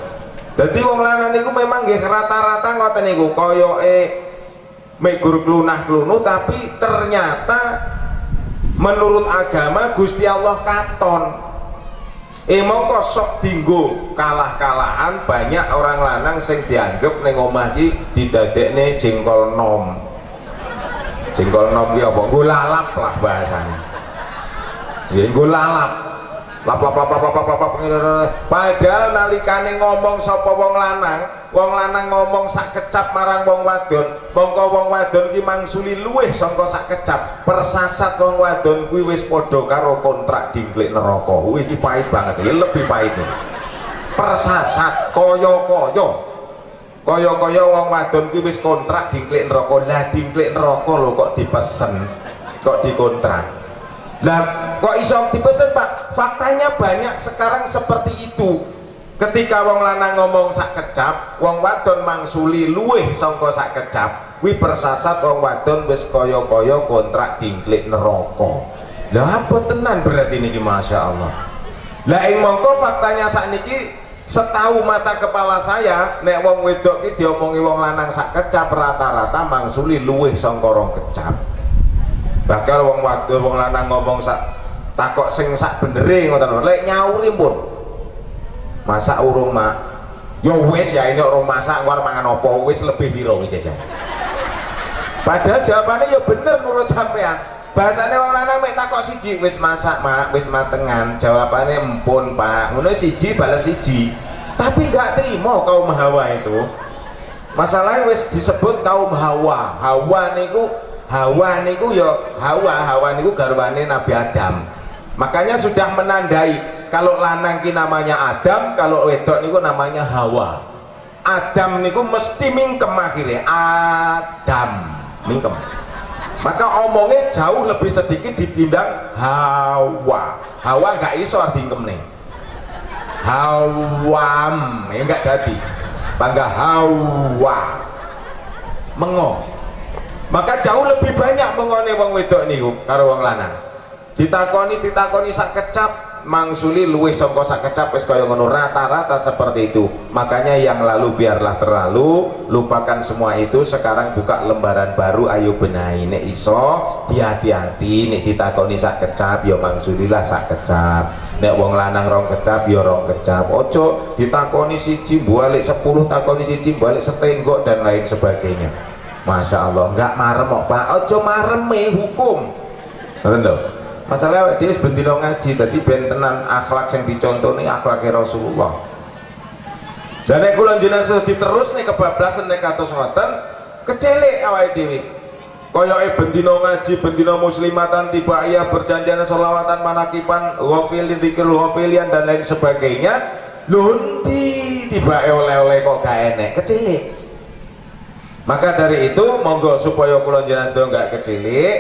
Dadi wong lanang niku memang nggih rata-rata ngoten niku koyoke mek gur klunah-klunuh, tapi ternyata menurut agama Gusti Allah katon. Mongko sok dinggo kalah-kalahan, banyak orang lanang sing dianggep ning omah iki didadekne jengkol nom. Jengkol nom ki apa? Nggo lalap lah bahasane. Ya nggo lalap. Lap lap lap lap lap lap lap. Padahal nalikane ngomong sapa wong lanang ngomong sak kecap marang wong wadon, mongko wong wadon ki mangsuli luwih sangka sak kecap. Persasat wong wadon kuwi wis padha karo kontrak dingklik neraka. Kuwi iki pahit banget, ya lebih pahit. Persasat kaya-kaya. Kaya-kaya wong wadon kuwi wis kontrak dingklik neraka. Lah dingklik neraka lho kok dipesen, kok dikontrak. Lah kok iso dipesen, Pak? Faktanya banyak sekarang seperti itu. Ketika wong lanang ngomong sak kecap, wong wadon mangsuli luwih sangka sak kecap, kuwi persasat wong wadon wis kaya-kaya kontrak dingklik neraka. Lah apa tenan berarti niki, Masya Allah. Lah ing mongko faktanya sakniki setahu mata kepala saya, nek wong wedok ki diomongi wong lanang sak kecap rata-rata mangsuli luwih sangka rong kecap. Bakal wong wadon wong lanang ngomong sak takok sing sak benere ngoten lho, lek nyauri pun masak urung mak, ya wis ya ini urung masak engko arep mangan apa wis lebih piro wis jajan. Padahal jawabannya ya bener menurut sampean. Bahasane wong lanang mek takok siji, wis masak mak, wis matengan, jawabannya empun pak, ngono siji balas siji. Tapi gak terima kaum Hawa itu. Masalahnya wis disebut kaum Hawa. Hawa niku, Hawa niku ya Hawa, Hawa niku garwane Nabi Adam. Makanya sudah menandai kalau lanang ki namanya Adam, kalau wedok niku namanya Hawa. Adam niku mesti mingkem akhirnya, Adam mingkem. Maka omongnya jauh lebih sedikit dibanding Hawa. Hawa nggak iso dingkem nih. Hawam, ya nggak jadi. Bangga Hawa. Mengo. Maka jauh lebih banyak mengone wong wedok niku karo wong lanang. Ditakoni ditakoni sak kecap mangsuli luwih sangka sak kecap wis kaya ngono, rata-rata seperti itu. Makanya yang lalu biarlah terlalu, lupakan semua itu, sekarang buka lembaran baru, ayo benahi. Nek iso hati-hati, nek ditakoni sak kecap ya mangsulilah sak kecap. Nek wong lanang rong kecap ya rong kecap. Ojo ditakoni siji balik 10, takoni siji balik setenggok dan lain sebagainya. Masya Allah, enggak marem kok Pak, ojo mareme hukum. Ngoten lho. Masalah dia wis bendina ngaji, dadi ben tenan akhlak sing dicontoni akhlake Rasulullah. Dan nek kula njenengan diterusne kebablasan nek kados ngoten, kecelik awake dhewe. Koyoke bendina ngaji, bendina muslimatan, tiba iya berjanjian selawatan, manakipan, ghafilin, dzikrul ghafilian dan lain sebagainya. Lho endi tibake oleh-oleh kok gak enek, kecelik. Maka dari itu monggo supaya kula njenengan sedaya enggak kecilik,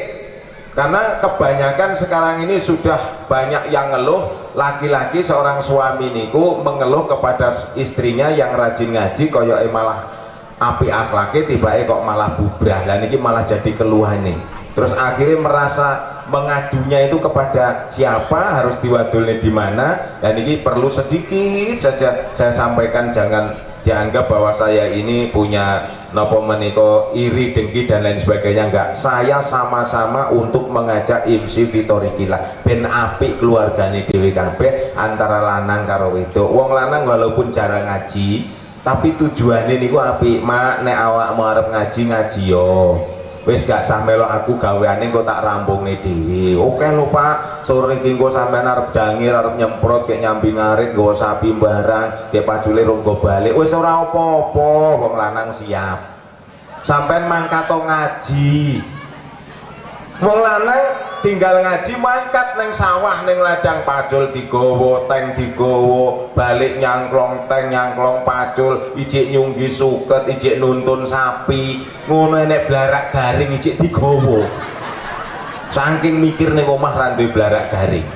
karena kebanyakan sekarang ini sudah banyak yang ngeluh, laki-laki seorang suami niku mengeluh kepada istrinya yang rajin ngaji koyoke malah apik akhlake tibake kok malah bubrah. Lah niki malah jadi keluhan nih. Terus akhirnya merasa mengadunya itu kepada siapa, harus diwadulnya di mana. Dan ini perlu sedikit saja saya sampaikan, jangan dianggap bahwa saya ini punya nopo meniko iri dengki dan lain sebagainya, enggak. Saya sama-sama untuk mengajak imsi fitorikilah ben apik keluargane dhewe kabeh antara lanang karo wedok. Wong lanang walaupun jarang ngaji tapi tujuane niku apik. Mak, nek awakmu arep ngaji ngaji yo wis gak sah melok aku, gaweane engko tak rampungne dhewe. Oke lho Pak, sore iki engko sampean arep dangir, arep nyemprot kayak nyambi ngarit, nggawa sapi barang, kayak pacule rong go balik, wis ora apa-apa, wong lanang siap. Sampean mangkat ngaji. Wong lanang tinggal ngaji mangkat neng sawah, neng ladang, pacul digowo, teng digowo, balik nyangklong teng, nyangklong pacul, ijik nyunggi suket, ijik nuntun sapi, ngono enek blarak garing ijik digowo. Saking mikir ning omah ra duwe blarak garing.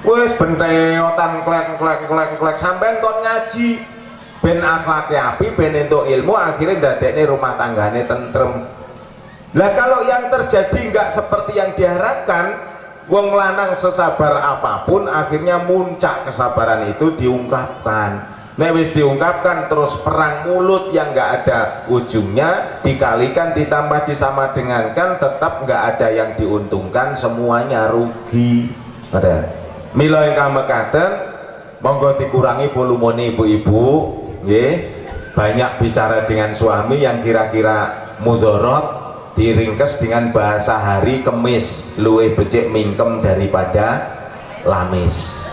Wis benteotan klek klek klek klek, sampean kon ngaji ben akhlake apik, ben entuk ilmu, akhirnya ndadekne rumah tanggane tentrem. Lah kalau yang terjadi nggak seperti yang diharapkan, wong lanang sesabar apapun akhirnya muncak kesabaran itu diungkapkan. Nek wis diungkapkan terus perang mulut yang nggak ada ujungnya, dikalikan ditambah disama dengankan, tetap nggak ada yang diuntungkan, semuanya rugi. Mila ingkang mekaten, Monggo dikurangi volumene ibu-ibu, nggih. Banyak bicara dengan suami yang kira-kira mudorot diringkes dengan bahasa hari Kemis, luwih becik mingkem daripada lamis.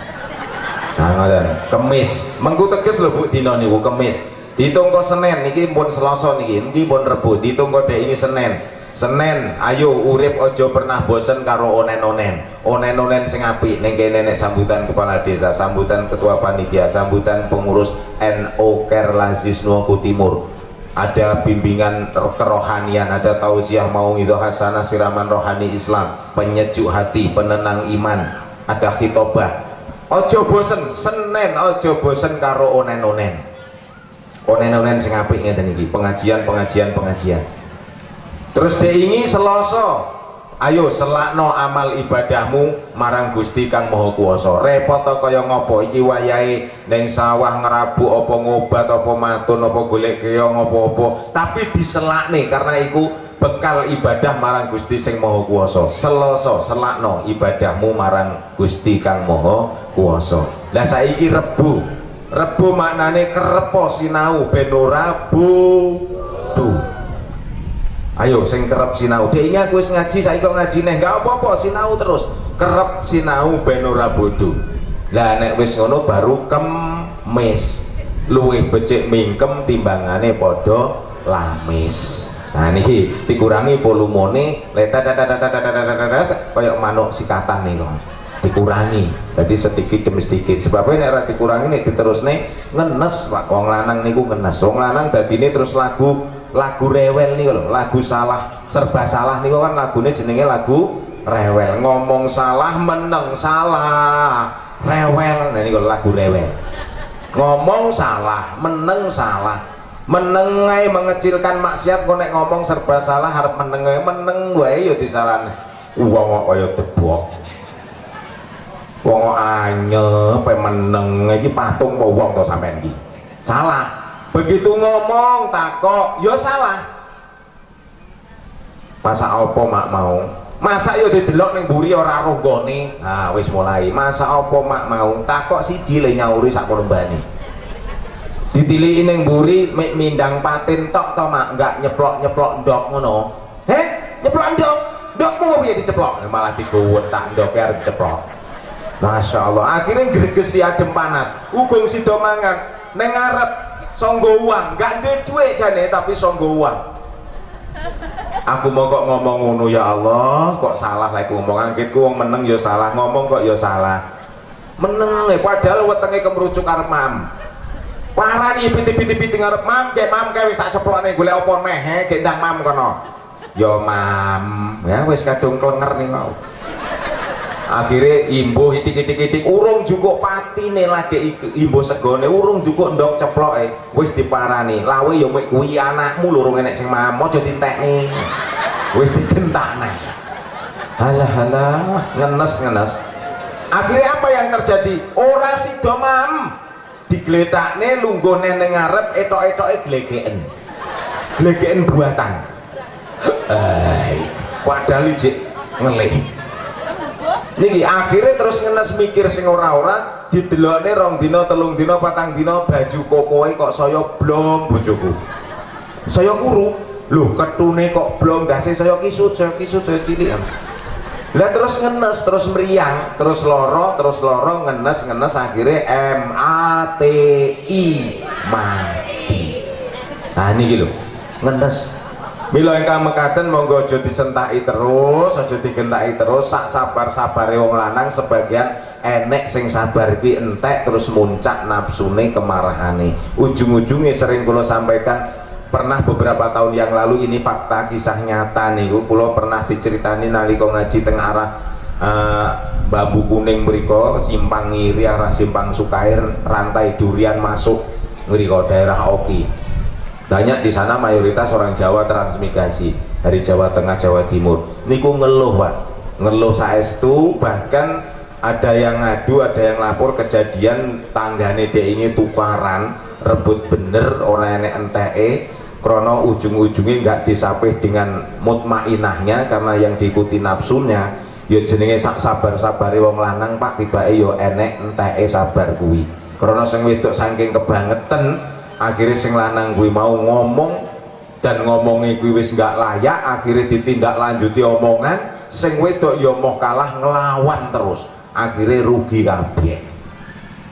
Nah, ngoten. Kemis, mengku teges lho Bu dina niku Kemis. Dihitung kok Senin niki pun Selasa niki, niki pun Rebo, dihitung kok dek ini Senin. Senin, ayo urip aja pernah bosen karo onen-onen. Onen-onen sing apik ning kene nek sambutan kepala desa, sambutan ketua panitia, sambutan pengurus NU Lazis Nuaku Timur. Ada bimbingan kerohanian, ada tausiah mauidhoh hasanah, siraman rohani Islam, penyejuk hati, penenang iman, ada khitobah. Ojo bosen, Senin ojo bosen karo onen-onen. Onen-onen sing apik ngeten iki, pengajian, pengajian, pengajian. Terus diingi Selasa, ayo selakno amal ibadahmu marang Gusti Kang Maha Kuwasa. Repot kaya ngopo iki wayahe ning sawah ngerabuk apa ngobat apa matun apa golek keong apa-apa, tapi diselakne karena iku bekal ibadah marang Gusti sing Maha Kuwasa. Selasa selakno ibadahmu marang Gusti Kang Maha Kuwasa. Lah saiki Rebo. Rebo maknane kerepo sinau ben ora bodho. Ayo sing kerep sinau. Dek ini aku wis ngaji saiki kok ngaji neh, enggak apa-apa sinau terus. Kerep sinau ben ora bodho. Lah nek wis ngono baru Kemis. Luwih becik mingkem timbangane padha lamis. Nah niki dikurangi volumene kaya manuk sikatan niku. Dikurangi. Jadi sedikit demi sedikit. Sebabnya nek ora dikurangi nek diterusne ngenes Pak. Wong lanang niku ngenes. Wong lanang dadine terus lagu rewel niku lho, lagu salah, serba salah niku kan lagune jenenge lagu rewel. Ngomong salah, meneng salah, rewel. Nah niku lagu rewel. Ngomong salah, meneng salah. Meneng ae mengecilkan maksiat kok nek ngomong serba salah arep meneng ae, meneng wae ya disalahne. Wong kok kaya debok. Wong kok anyep meneng iki patung apa wong to sampean iki? Salah. Begitu ngomong takok ya salah. Masak apa mak mau? Masak ya didelok ning mburi ora roh nggone. Ah wis mulai. Masak apa mak mau? Takok siji le nyauri sak kolombane. Ditiliki ning mburi mek mindang patin tok to mak, enggak nyeplok-nyeplok ndok ngono. Heh, nyeplok ndok? Ndokku piye diceplok? Malah digowentak ndoke arep diceplok. Masya Allah, akhirnya gregesi adem panas. Ugung sida mangan ning ngarep songgo uang, gak duwe duit jane tapi songgo uang. Aku mau kok ngomong ngono ya Allah, kok salah lek ngomong anggitku wong meneng ya salah, ngomong kok ya salah. Meneng padahal wetenge kemrucuk arep mam. Parani piti-piti-piti ngarep mam, gek mam kae wis tak ceplokne golek apa neh, gek ndang mam kono. Ya mam, ya wis kadung klenger nih mau. Akhirnya imbuh itik-itik-itik urung jukuk patine lagi imbuh segone urung jukuk ndok ceploke wis diparani lawe ya mek kuwi anakmu lho urung enek sing mam aja dintekne wis digentakne. Halah halah ngenes-ngenes. Akhirnya apa yang terjadi? Ora sida mam digletakne lungguhne ning ngarep etok-etoke glegeken. Glegeken buatan. Padahal ijik ngelih. Niki akhirnya terus ngenes mikir sing ora-ora, didelokne rong dina, telung dina, patang dina, baju kokoe kok saya blong bojoku. Saya kuru. Lho ketune kok blong, ndase saya kisut, saya kisut, saya cilik. Lah terus ngenes, terus meriang, terus loro, ngenes-ngenes akhirnya M A T I mati. Nah niki lho, ngenes. Mila ingkang mekaten monggo aja disentaki terus, aja digentaki terus, sak sabar-sabare wong lanang sebagian enek sing sabar kuwi entek terus muncak nafsune kemarahane. Ujung-ujunge sering kula sampaikan, pernah beberapa tahun yang lalu ini fakta kisah nyata niku kula pernah diceritani nalika ngaji teng arah Bambu Kuning mriko, Simpang Ngiri arah Simpang Sukair, Rantai Durian masuk mriko daerah Oki. Banyak di sana mayoritas orang Jawa transmigrasi dari Jawa Tengah, Jawa Timur. Niku ngeluh Pak, ngeluh saestu, bahkan ada yang ngadu, ada yang lapor kejadian tanggane dhek ini tukaran, rebut bener ora enek enteke, krono ujung-ujungnya nggak disapih dengan mutmainahnya karena yang diikuti nafsunya. Ya jenenge sak sabar-sabare wong lanang Pak, tibake ya enek enteke sabar kuwi. Krana sing wedok saking kebangetan, akhirnya sing lanang kuwi mau ngomong dan ngomongi kuwi wis gak layak, akhirnya ditindaklanjuti omongan, sing wedok ya moh kalah ngelawan terus, akhirnya rugi kabeh.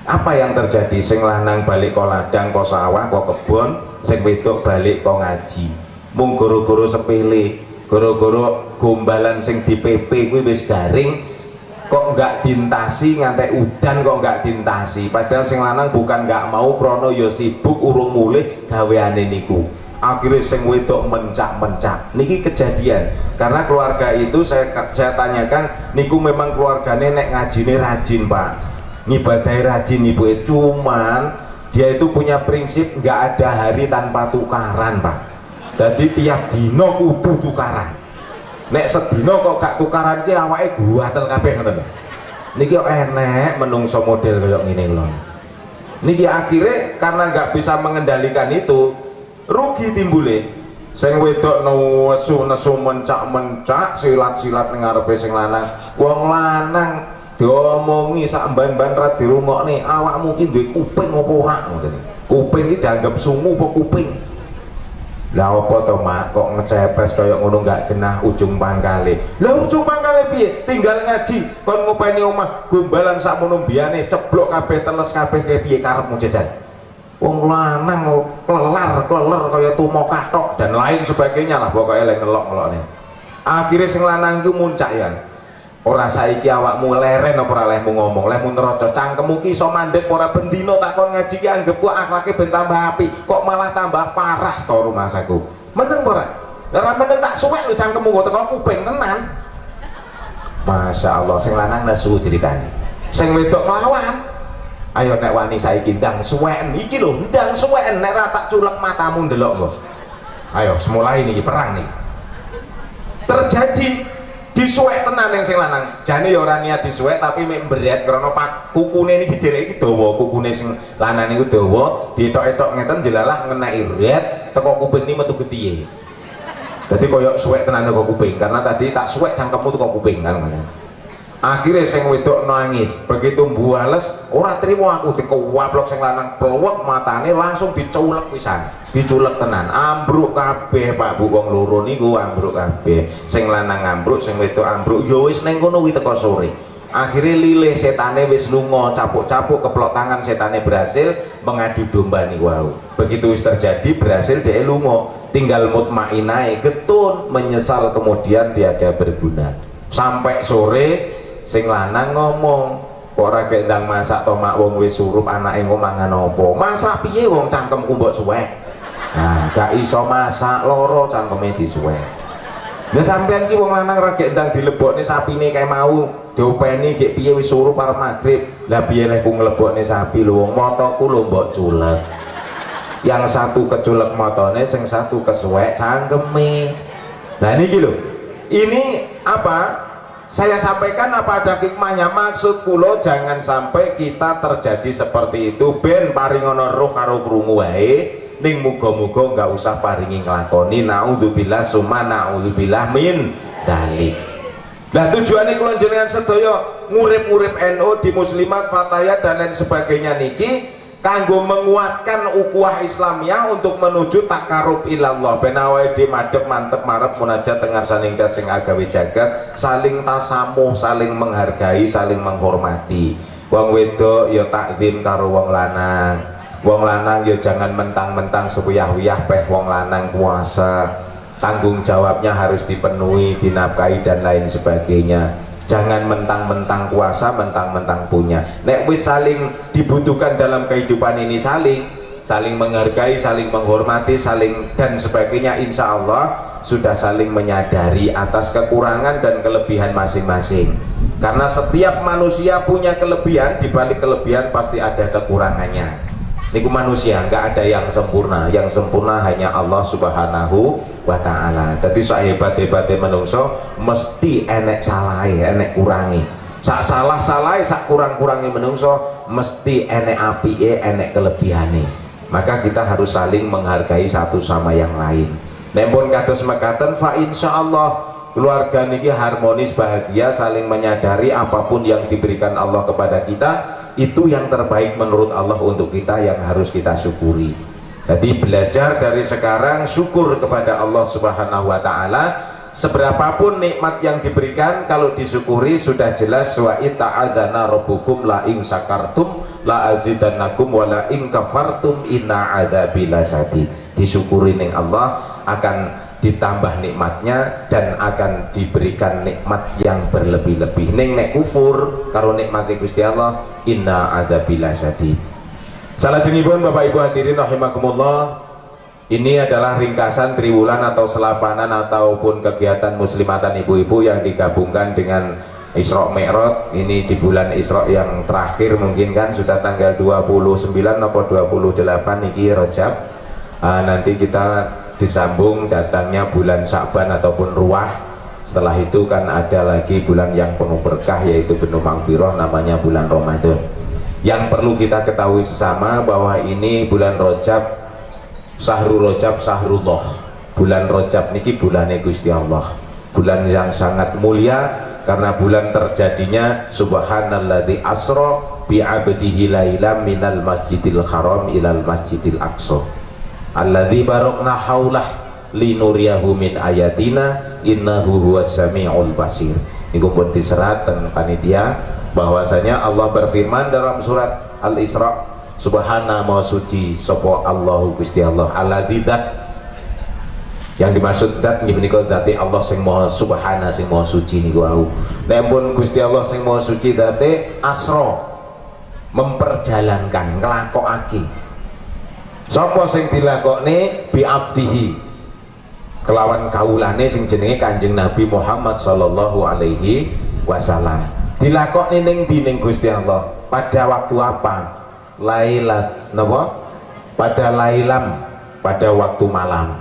Apa yang terjadi? Sing lanang balik ke ladang, ke sawah, ke kebon, sing wedok balik ke ngaji. Mung goro-goro sepele, goro-goro gombalan sing di PP kuwi wis garing, kok nggak dintasi ngantek udan kok nggak dintasi. Padahal sing lanang bukan nggak mau, krono ya sibuk urung mulih gaweane niku. Akhirnya sing wedok mencak-mencak. Niki kejadian karena keluarga itu saya tanyakan, niku memang keluargane nek ngajine rajin Pak, ngibadahi rajin ibu, cuman dia itu punya prinsip nggak ada hari tanpa tukaran Pak. Jadi tiap dino kudu tukaran. Nek sedino kok gak tukaran ki awake guatel kabeh ngoten. Niki enek menungso model koyo ngene lho. Niki akhirnya karena nggak bisa mengendalikan itu, rugi timbule. Sing wedok nesu-nesu mencak-mencak, silat-silat ning ngarepe sing lanang. Wong lanang diomongi sak mban-mban ra dirungokne, awakmu ki duwe kuping apa ora ngoten. Kuping iki dianggap sungu apa kuping? Lah apa to Mak kok ngecepes kaya ngono gak genah ujung pangkale. Lah ujung pangkale piye? Tinggal ngaji, kon ngopeni omah gombalan sakmono mbiyane ceblok kabeh teles kabeh piye karepmu jajal. Wong lanang klelar kleler kaya tumo kathok dan lain sebagainya lah, pokoknya lek ngelok-ngelokne. Akhirnya sing lanang iku muncak ya. Ora saiki awakmu leren apa ora lehmu ngomong, lehmu nerocos cangkemmu ki iso mandek ora bendino tak kon ngaji ki anggepku akhlake ben tambah apik, kok malah tambah parah to rumangsaku. Meneng ora? Ora meneng tak suwek lho cangkemmu kok teko kuping tenan. Masya Allah, sing lanang nesu ceritane. Sing wedok nglawan. Ayo nek wani saiki ndang suweken iki lho, ndang suweken nek ra tak culek matamu ndelok kok. Ayo semulai niki perang nih. Terjadi disuwek tenan yang sing lanang. Jane ya ora niat disuwek tapi mek mbret krana kukune niki jere iki dawa, kukune sing lanang niku dawa, dietok-etok ngeten jelalah ngeneki ret teko kuping ni metu getihe. Dadi koyo suwek tenan teko kuping karena tadi tak suwek cangkemmu teko kuping kan ngoten. Akhirnya sing wedok nangis, begitu buales ora trimo aku dikewaplok sing lanang plewek matane langsung diculek pisan, diculek tenan, ambruk kabeh Pak Bu, wong loro niku ambruk kabeh, sing lanang ambruk, sing wedok ambruk, ya wis ning kono kuwi teko sore. Akhirnya lilih setane wis lunga, capuk-capuk keplok tangan setane berhasil mengadu domba niku wau. Begitu wis terjadi berhasil dhek lunga, tinggal mutmainahe getun, menyesal kemudian tiada berguna. Sampai sore sing lanang ngomong, ora gek ndang masak to mak, wong wis surup anake engko mangan apa? Masak piye wong cangkemku mbok suwek. Nah, gak iso masak loro cangkeme disuwek. Lah sampean ki wong lanang ra gek ndang dilebokne sapine kae mau, diopeni gek piye wis surup arep magrib. Lah piye lehku nglebokne sapi lho wong motoku lho mbok culek. Yang satu keculek motone, sing satu kesuwek cangkeme. Nah niki lho. Ini apa? Saya sampaikan apa ada hikmahnya? Maksud kulo jangan sampai kita terjadi seperti itu. Ben paringono roh karo krungu wae, ning muga-muga nggak usah paringi nglakoni. Naudzubillah summa naudzubillah min dalik. Lah tujuane kula jenengan sedaya ngurip-ngurip NU di Muslimat, Fatayat dan lain sebagainya niki kanggo menguatkan ukhuwah Islamiyah untuk menuju takarub ilallah. Ben awake dhewe madhep mantep marep munajat teng ngarsaning zat sing agawe jagat, saling tasamuh, saling menghargai, saling menghormati. Wong wedok ya takzim karo wong lanang. Wong lanang ya jangan mentang-mentang sepuyah-wiyah peh wong lanang kuasa. Tanggung jawabnya harus dipenuhi, dinafkahi dan lain sebagainya. Jangan mentang-mentang kuasa, mentang-mentang punya. Nek wis saling dibutuhkan dalam kehidupan ini, saling menghargai, saling menghormati, saling dan sebagainya, insya Allah sudah saling menyadari atas kekurangan dan kelebihan masing-masing. Karena setiap manusia punya kelebihan, di balik kelebihan pasti ada kekurangannya. Niku manusia, nggak ada yang sempurna. Yang sempurna hanya Allah Subhanahu wa Ta'ala. Jadi sak hebat-hebate menungso mesti enek salahe, enek kurangi. Sak salah-salahe, sak kurang-kurangi menungso mesti enek apike, enek kelebihane. Maka kita harus saling menghargai satu sama yang lain. Nek pun kados mekaten fa insyaallah Keluarga niki harmonis, bahagia, saling menyadari apapun yang diberikan Allah kepada kita itu yang terbaik menurut Allah untuk kita, yang harus kita syukuri. Jadi belajar dari sekarang syukur kepada Allah Subhanahu wa taala. Seberapapun nikmat yang diberikan, kalau disyukuri sudah jelas, wa idz ta'adzana rabbukum la in syakartum la azidannakum wa la in kafartum inna adzabi lasyadid. Disyukuri ning Allah akan ditambah nikmatnya dan akan diberikan nikmat yang berlebih-lebih. Ning nek kufur karo nikmati Gusti Allah, inna adzabi lasyadid. Salajengipun Bapak Ibu hadirin rahimakumullah, ini adalah ringkasan triwulan atau selapanan ataupun kegiatan muslimatan ibu-ibu yang digabungkan dengan Isra Mi'raj. Ini di bulan Isra yang terakhir, mungkin kan sudah tanggal 29 atau 28 niki Rajab. Nanti kita disambung datangnya bulan Sya'ban ataupun Ruwah. Setelah itu kan ada lagi bulan yang penuh berkah, yaitu penuh maghfirah, namanya bulan Ramadan. Yang perlu kita ketahui sesama bahwa ini bulan Rajab, Sahru Rajab Sahrullah. Bulan Rajab niki bulane Gusti Allah, bulan yang sangat mulia karena bulan terjadinya subhanalladzi asra bi 'abdihi lailam minal masjidil haram ilal masjidil aqsa alladzi barakna haulah linuriyahu min ayatina innahu huwas samiul basir. Niku pun diserat teng panitia bahwasanya Allah berfirman dalam surat Al-Isra, subhana, maha suci sapa Allahu Gusti Allah, alladzi dzat, yang dimaksud dzat nggih menika dzate Allah sing maha subhana, sing maha suci niku wau. Nek pun Gusti Allah sing maha suci dzate asra, memperjalankan, nglakokake. Sapa sing dilakokne? Bi abdihi, kelawan kawulane sing jenenge Kanjeng Nabi Muhammad sallallahu alaihi wasallam. Dilakokne ning ndi ning Gusti Allah? Pada waktu apa? Lailat napa? Pada lailam, pada waktu malam.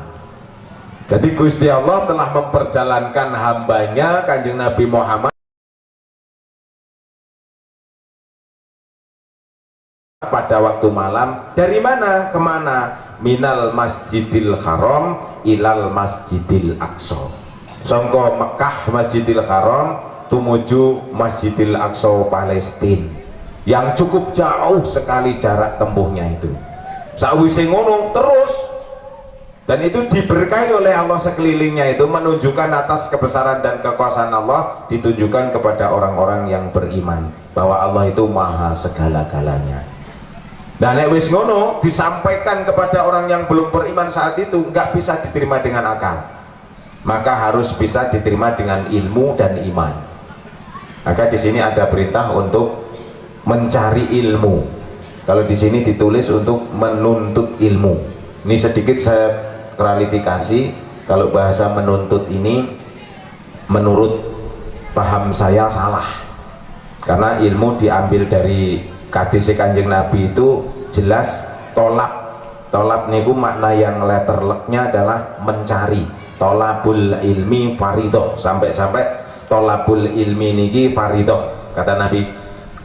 Jadi Gusti Allah telah memperjalankan hambanya Kanjeng Nabi Muhammad pada waktu malam. Dari mana kemana? Minal Masjidil Haram ilal Masjidil Aqsa. Sangka Mekah Masjidil Haram tumuju Masjidil Aqsa Palestina, yang cukup jauh sekali jarak tempuhnya itu. Sakwise ngono terus, dan itu diberkahi oleh Allah sekelilingnya, itu menunjukkan atas kebesaran dan kekuasaan Allah, ditunjukkan kepada orang-orang yang beriman bahwa Allah itu maha segala-galanya. Dan nek wis ngono disampaikan kepada orang yang belum beriman saat itu, nggak bisa diterima dengan akal, maka harus bisa diterima dengan ilmu dan iman. Maka di sini ada perintah untuk mencari ilmu. Kalau di sini ditulis untuk menuntut ilmu. Ini sedikit saya klarifikasi, kalau bahasa menuntut ini menurut paham saya salah. Karena ilmu diambil dari hadis Kanjeng Nabi itu jelas tolak. Tolak niku makna yang letterleknya adalah mencari. Tolabul ilmi faridoh, sampai-sampai tolabul ilmi niki faridoh, kata Nabi.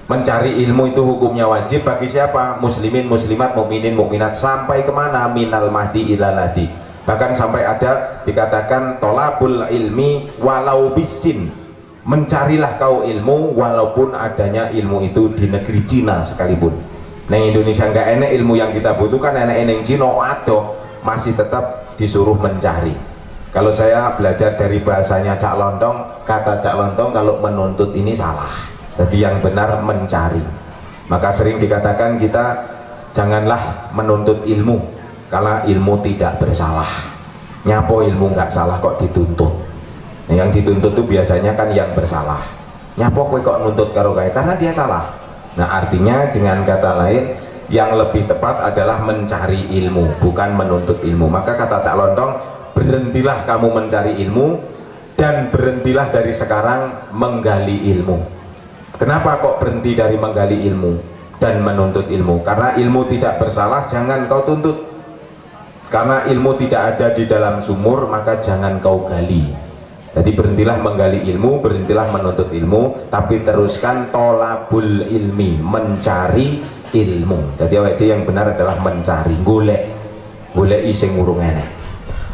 Mencari ilmu itu hukumnya wajib bagi siapa? Muslimin, muslimat, mukminin, mukminat, sampai kemana? Minal mahdi ilal hadi. Bahkan sampai ada dikatakan tolabul ilmi walau bisin, mencarilah kau ilmu walaupun adanya ilmu itu di negeri Cina sekalipun. Nah, Indonesia nggak enek ilmu yang kita butuhkan, enek enek Cina adoh, masih tetap disuruh mencari. Kalau saya belajar dari bahasanya Cak Lontong, kata Cak Lontong kalau menuntut ini salah. Jadi yang benar mencari. Maka sering dikatakan kita janganlah menuntut ilmu karena ilmu tidak bersalah. Nyapo ilmu nggak salah kok dituntut. Nah, yang dituntut itu biasanya kan yang bersalah. Nyapo kowe kok nuntut karo kae? Karena dia salah. Nah, artinya dengan kata lain yang lebih tepat adalah mencari ilmu, bukan menuntut ilmu. Maka kata Cak Lontong, berhentilah kamu mencari ilmu dan berhentilah dari sekarang menggali ilmu. Kenapa kok berhenti dari menggali ilmu dan menuntut ilmu? Karena ilmu tidak bersalah, jangan kau tuntut. Karena ilmu tidak ada di dalam sumur, maka jangan kau gali. Jadi berhentilah menggali ilmu, berhentilah menuntut ilmu, tapi teruskan tolabul ilmi, mencari ilmu. Jadi awake yang benar adalah mencari, golek, golek sing urung enek.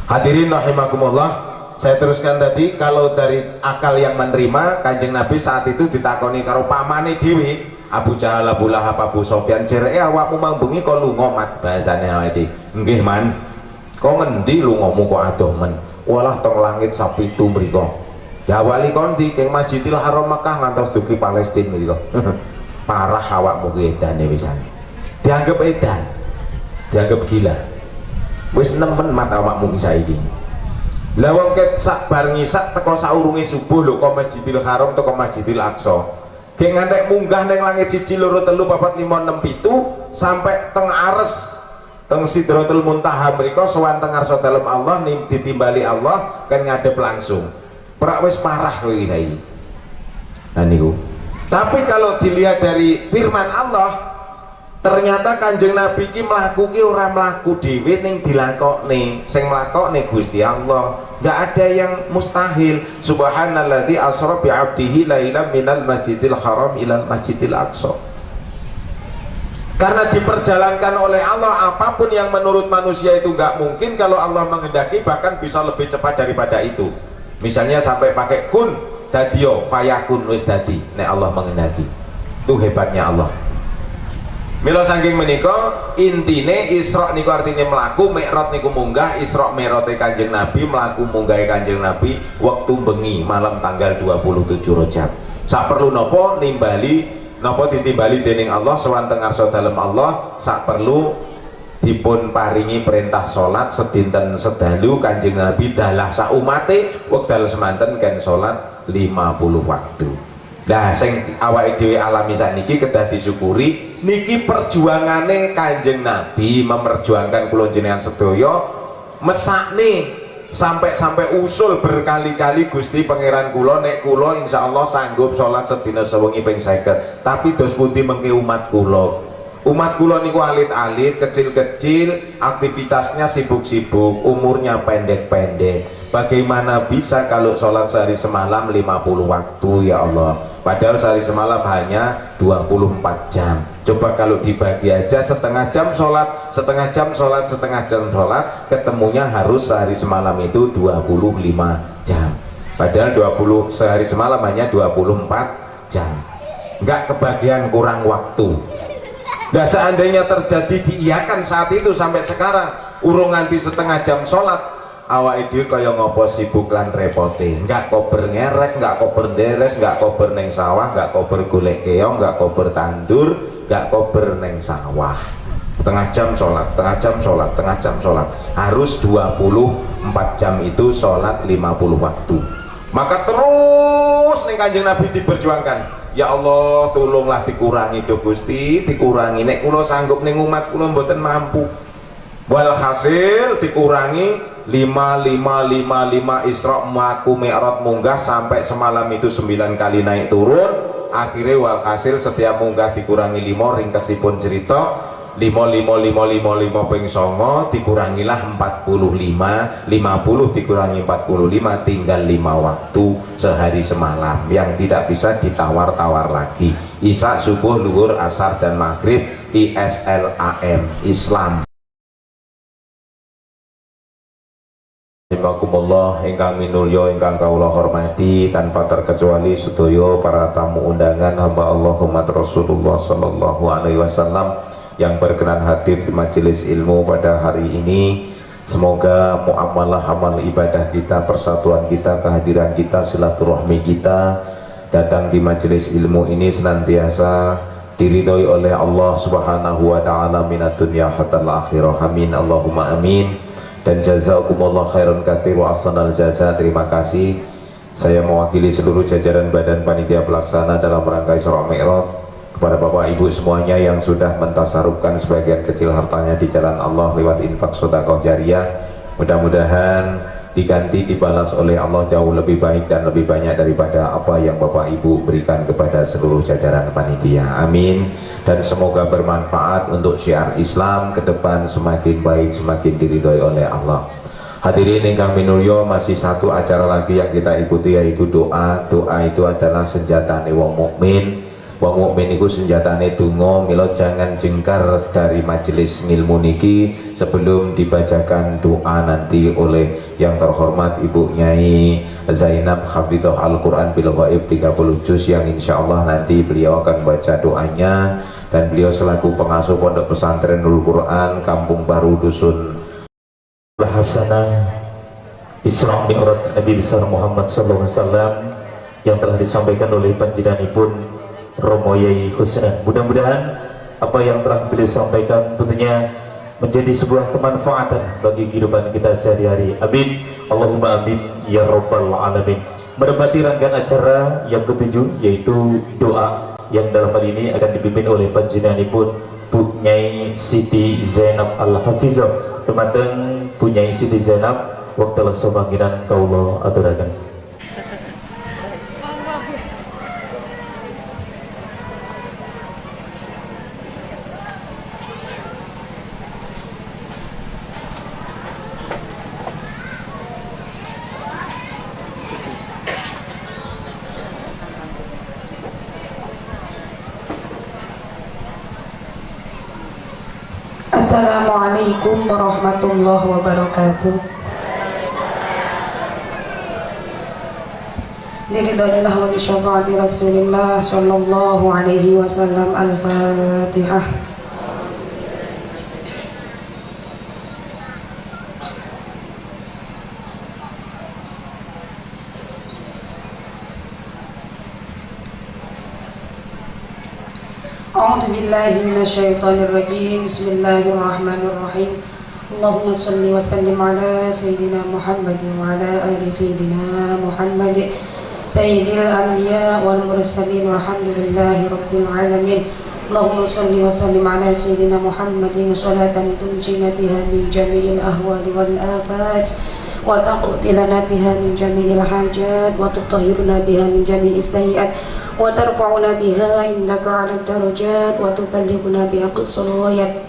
Hadirin rahimakumullah, Saya teruskan tadi, kalau dari akal yang menerima, Kanjeng Nabi saat itu ditakoni karo pamane dhewe, Abu Jahal, Abu Lahab, Abu Sofyan, jereke awakmu mang bengi kok lunga mat bahasane awake dhewe. Nggih man. Kok ngendi lungamu kok adoh men? Walah teng langit sapitu mriku. Ya wali kondi keng Masjidil Haram Mekah ngantos dugi Palestina mriku. Parah awakmu ki edane wisan. Dianggap edan. Dianggap gila. Wis nemen mat awakmu ki saiki. Lah wong ket sak bar ngisak teko saurunge subuh lho kok Masjidil Haram teko Masjidil Aqsa. Gek ngantek munggah ning langit 1 2 3 4 5 6 7 sampai teng ares teng Sidratul Muntaha mriku sowan teng ngarsa dalem Allah ditimbali Allah kan ngadep langsung. Prak wis parah kowe iki saiki. Nah niku. Tapi kalau dilihat dari firman Allah, ternyata Kanjeng Nabi ki mlaku ki ora mlaku dhewe ning dilakokne. Sing mlakokne Gusti Allah. Enggak ada yang mustahil. Subhanalladzi asra bi 'abdihi lailan minal masjidil haram ilal masjidil aqsa. Karena diperjalankan oleh Allah, apapun yang menurut manusia itu enggak mungkin, kalau Allah menghendaki bahkan bisa lebih cepat daripada itu. Misalnya sampai pakai kun dadio fayakun wis dadi nek Allah menghendaki. Itu hebatnya Allah. Mila saking menika intine Isra niku artine mlaku, Mi'raj niku munggah. Isra Mi'raje Kanjeng Nabi, mlaku munggahe Kanjeng Nabi wektu bengi malam tanggal 27 Rajab. Sak perlu napa nimbali napa ditimbali dening Allah sowan teng ngarsa dalem Allah, sak perlu dipun paringi perintah salat sedinten sedalu Kanjeng Nabi dalah sak umate wekdal semanten ken salat 50 waktu. Nah, sing awake dhewe alami sakniki kedah disyukuri niki perjuangane Kanjeng Nabi memperjuangkan kula jenengan sedaya mesakne sampai-sampai usul berkali-kali Gusti Pangeran kula nek kula insyaallah sanggup salat sedina sewengi ping 50, tapi dos pundi mengke umat kula. Umat kula niku alit-alit, kecil-kecil, aktivitasnya sibuk-sibuk, umurnya pendek-pendek. Bagaimana bisa kalau sholat sehari semalam 50 waktu ya Allah? Padahal sehari semalam hanya 24 jam. Coba kalau dibagi aja setengah jam sholat, setengah jam sholat, setengah jam sholat, ketemunya harus sehari semalam itu 25 jam. Padahal 20 sehari semalam hanya 24 jam. Enggak kebagian, kurang waktu. Nah, seandainya terjadi diiakan saat itu sampai sekarang, urung nganti setengah jam sholat, awake dhewe kaya ngopo sibuk lan repote. Enggak kober ngerek, enggak kober deres, enggak kober neng sawah, enggak kober golek keong, enggak kober tandur, enggak kober neng sawah. Setengah jam sholat, setengah jam sholat, setengah jam sholat. Harus 24 jam itu sholat 50 waktu. Maka terus ning Kanjeng Nabi diperjuangkan. Ya Allah, tolonglah dikurangi do Gusti, dikurangi. Nek kula sanggup ning umat kula mboten mampu. Walhasil dikurangi 5 5 5 5 Isra mlaku Mi'raj munggah sampai semalam itu 9 kali naik turun. Akhirnya walhasil setiap munggah dikurangi 5, ringkesipun cerita 5 5 5 5 5 ping 9 dikurangilah 45, 50 dikurangi 45 tinggal 5 waktu sehari semalam yang tidak bisa ditawar-tawar lagi. Isya, subuh, luhur, asar dan maghrib. ISLAM, Islam. Rahimakumullah ingkang minulya ingkang kawula hormati, tanpa terkecuali sedaya para tamu undangan hamba Allah umat Rasulullah sallallahu alaihi wasallam yang berkenan hadir di majelis ilmu pada hari ini. Semoga muamalah amal ibadah kita, persatuan kita, kehadiran kita, silaturahmi kita datang di majelis ilmu ini senantiasa diridhoi oleh Allah Subhanahu wa taala minad dunya hatta akhirah. Amin Allahumma amin. Dan jazakumullah khairan katsir wa ahsanal jaza. Terima kasih. Saya mewakili seluruh jajaran badan panitia pelaksana dalam rangka Isra Mi'raj kepada Bapak Ibu semuanya yang sudah mentasarufkan sebagian kecil hartanya di jalan Allah lewat infak sedekah jariah. Mudah-mudahan diganti dibalas oleh Allah jauh lebih baik dan lebih banyak daripada apa yang Bapak Ibu berikan kepada seluruh jajaran panitia. Amin. Dan semoga bermanfaat untuk syiar Islam ke depan semakin baik, semakin diridhoi oleh Allah. Hadirin ingkang minulya, masih satu acara lagi yang kita ikuti yaitu doa. Doa itu adalah senjatane wong mukmin. Wong mukmin iku senjatane donga, mila jangan jengkar dari majelis ngilmu niki sebelum dibacakan doa nanti oleh yang terhormat Ibu Nyai Zainab Hafidhah Al-Quran Bil Ghaib 30 juz, yang insyaallah nanti beliau akan baca doanya. Dan beliau selaku pengasuh Pondok Pesantren Nurul Quran Kampung Baru Dusun Hasanah Isra Mi'raj Nabi besar Muhammad sallallahu alaihi wasallam yang telah disampaikan oleh panjenenganipun Romo Yai Khusnan. Mudah-mudahan apa yang telah beliau sampaikan tentunya menjadi sebuah kemanfaatan bagi kehidupan kita sehari-hari. Amin Allahumma amin ya rabbal alamin. Menempati rangkaian acara yang ketujuh, yaitu doa, yang dalam hal ini akan dipimpin oleh panjenenganipun Bu Nyai Siti Zainab Al-Hafizah. Dumateng Bu Nyai Siti Zainab, wekdal samanginan kawula aturaken. Assalamualaikum warahmatullahi wabarakatuh. Liridhanillah wa bi syafaati Rasulillah sallallahu alaihi wasallam. Al-Fatihah. A'udzu billahi minasyaitonir rajim. Bismillahirrahmanirrahim. Allahumma shalli wa sallim ala sayyidina Muhammad wa ala ali sayyidina Muhammad sayyidil anbiya wal mursalin walhamdulillahi rabbil alamin. Allahumma shalli wa sallim ala sayyidina Muhammadin salatan tunjina biha min jami'il ahwali wal afat wa taqdi lana biha min jami'il hajat wa tutahhiruna biha min jami'is sayyi'at wa tarfa'una biha indaka 'ala darajat wa tuballighuna biha aqsal ghayat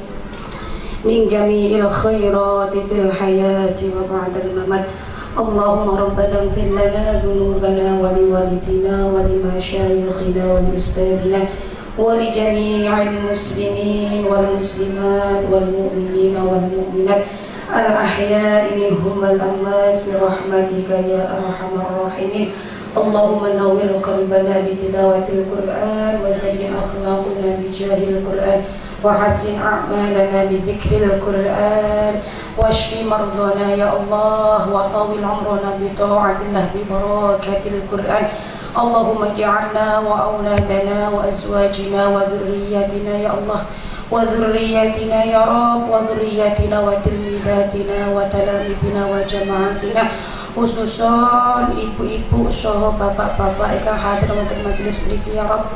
min jami'il khairati fil hayati wa ba'dal mamat. Allahumma rabbana ighfir lana dhunubana wa liwalidina wa limashayikhina wa liustadina wa li jami'il muslimin wal muslimat wal mu'minina wal mu'minat al ahya'i minhum wal amwat bi rahmatika ya arhamar rahimin. Allahumma nawwir qalbana bi tilawatil Qur'an wa zayyin akhlaqna bi jahil Qur'an wa hassin a'malana bi dzikril Qur'an washfi mardana ya Allah wa tawil umrana bi ta'atillah bi barakatil Qur'an. Allahumma ij'alna wa auladana wa azwajina wa dhurriyyatina ya Allah wa dhurriyyatina ya Rabb wa dhurriyyatina wa tilmidatina wa talamidina wa jama'atina, khususon ibu-ibu soho bapak-bapak ingkang hadir wonten majelis mriki ya Rabb.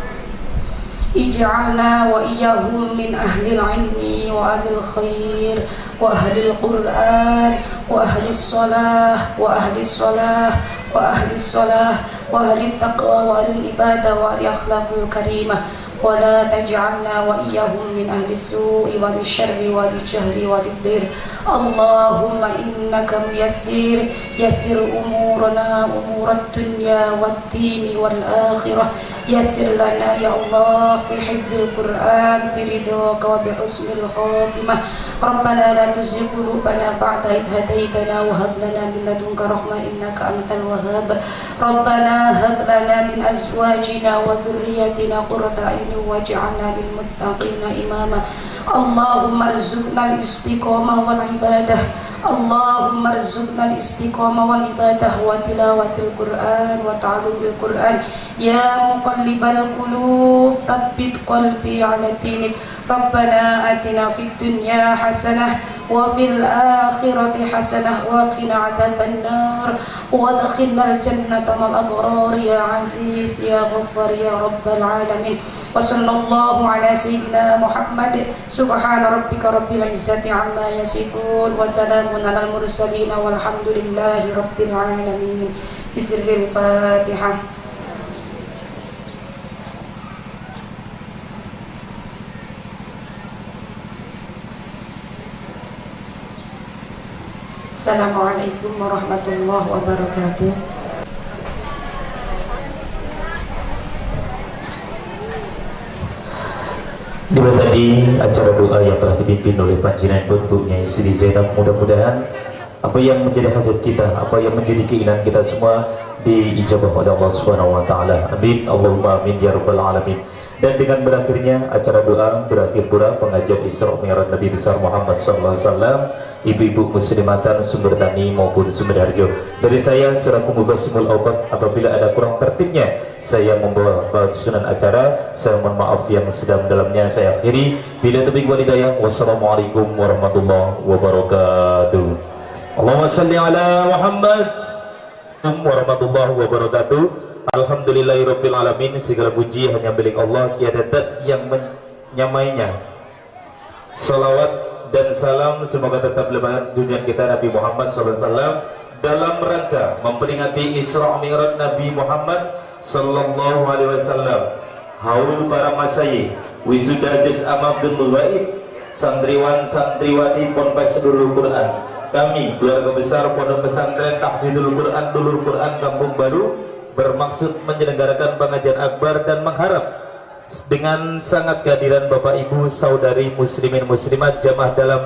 Ij'alna wa iyyahum min ahlil ilmi wa ahlil khair wa ahlil Qur'an wa ahlis shalah wa ahlis shalah wa ahlis shalah wa ahlit taqwa wa ahlil ibadah wa ahli akhlaqul karimah. Wa la taj'alna wa iyyahum min ahli su'i wa syarri wa jahli wa dir. Allahumma innaka muyassir yassir umurana umurad dunya wad dini wal akhirah. Yassir lana ya Allah fi hifdzil Qur'an biridhaka wa bi husnil khatimah. Rabbana la tuzigh qulubana ba'da idh hadaytana wa hab lana min ladunka rahmah innaka antal wahhab. Rabbana hab lana min azwajina wa dhurriyyatina qurrata a'yun waj'alna lil muttaqina imama. Allahumma arzuqna al-istiqamah wal ibadah. Allahumma arzuqna al-istiqamah wal ibadah wa tilawatil Qur'an wa ta'allumil Qur'an. Ya muqallibal qulub tsabbit qalbi ala dinik. Rabbana atina fid dunya hasanah wa fil akhirati hasanah wa qina adzaban nar wa adkhilnal jannata ma'al abrar ya aziz ya ghaffar ya rabbal alamin. Wa sallallahu ala sayyidina Muhammad. Subhana rabbika rabbil izzati amma yasifun wa salamun alal mursalin walhamdulillahi rabbil alamin. Bismillahil Fatihah. Assalamualaikum warahmatullahi wabarakatuh. Itulah tadi acara doa yang telah dipimpin oleh panjenengan Bu Nyai Siti Zainab. Mudah-mudahan apa yang menjadi hajat kita, apa yang menjadi keinginan kita semua diijabah oleh Allah Subhanahu wa taala. Amin Allahumma amin ya rabbal alamin. Dan dengan berakhirnya acara doa, berakhir pula pengajian Isra Mi'raj Nabi besar Muhammad sallallahu alaihi wasallam, ibu-ibu muslimatan Sumbertani maupun Sumberharjo. Dari saya selaku Muqassimul Awqat, apabila ada kurang tertibnya saya membawa susunan acara, saya mohon maaf yang sedalam-dalamnya. Saya akhiri, bila taufiq wal hidayah, wassalamualaikum warahmatullahi wabarakatuh. Allahumma salli ala Muhammad warahmatullahi wabarakatuh. Alhamdulillahirabbil alamin, segala puji hanya milik Allah, tiada zat yang menyamainya. Salawat dan salam semoga tetap lebaran dunia kita Nabi Muhammad SAW dalam rangka memperingati Isra Mi'raj Nabi Muhammad sallallahu alaihi wasallam. Haul para masyayikh, wisuda juz amma Abdul Wahid, santriwan santriwati Ponpes Nurul Quran. Kami keluarga besar Pondok Pesantren Tahfidzul Quran Nurul Quran Kampung Baru bermaksud menyelenggarakan pengajian akbar dan mengharap dengan sangat kehadiran Bapak Ibu saudari muslimin muslimat jamaah dalam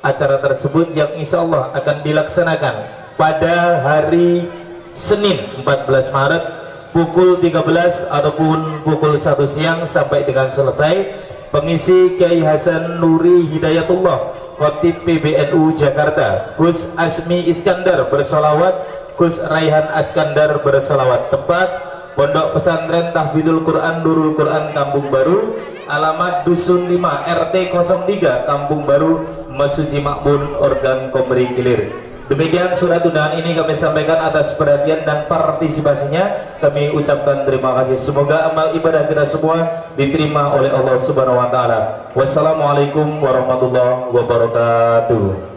acara tersebut yang insya Allah akan dilaksanakan pada hari Senin 14 Maret pukul 13 ataupun pukul 1 siang sampai dengan selesai. Pengisi Kiai Hasan Nuri Hidayatullah, Khotib PBNU Jakarta, Gus Asmi Iskandar bersolawat, Gus Raihan Askandar bersolawat. Tempat Pondok Pesantren Tahfidzul Quran Nurul Quran Kampung Baru, alamat Dusun 5 RT 03 Kampung Baru, Mesuji Makmun, Organ Komering Ilir. Demikian surat undangan ini kami sampaikan. Atas perhatian dan partisipasinya kami ucapkan terima kasih. Semoga amal ibadah kita semua diterima oleh Allah Subhanahu wa taala. Wassalamualaikum warahmatullahi wabarakatuh.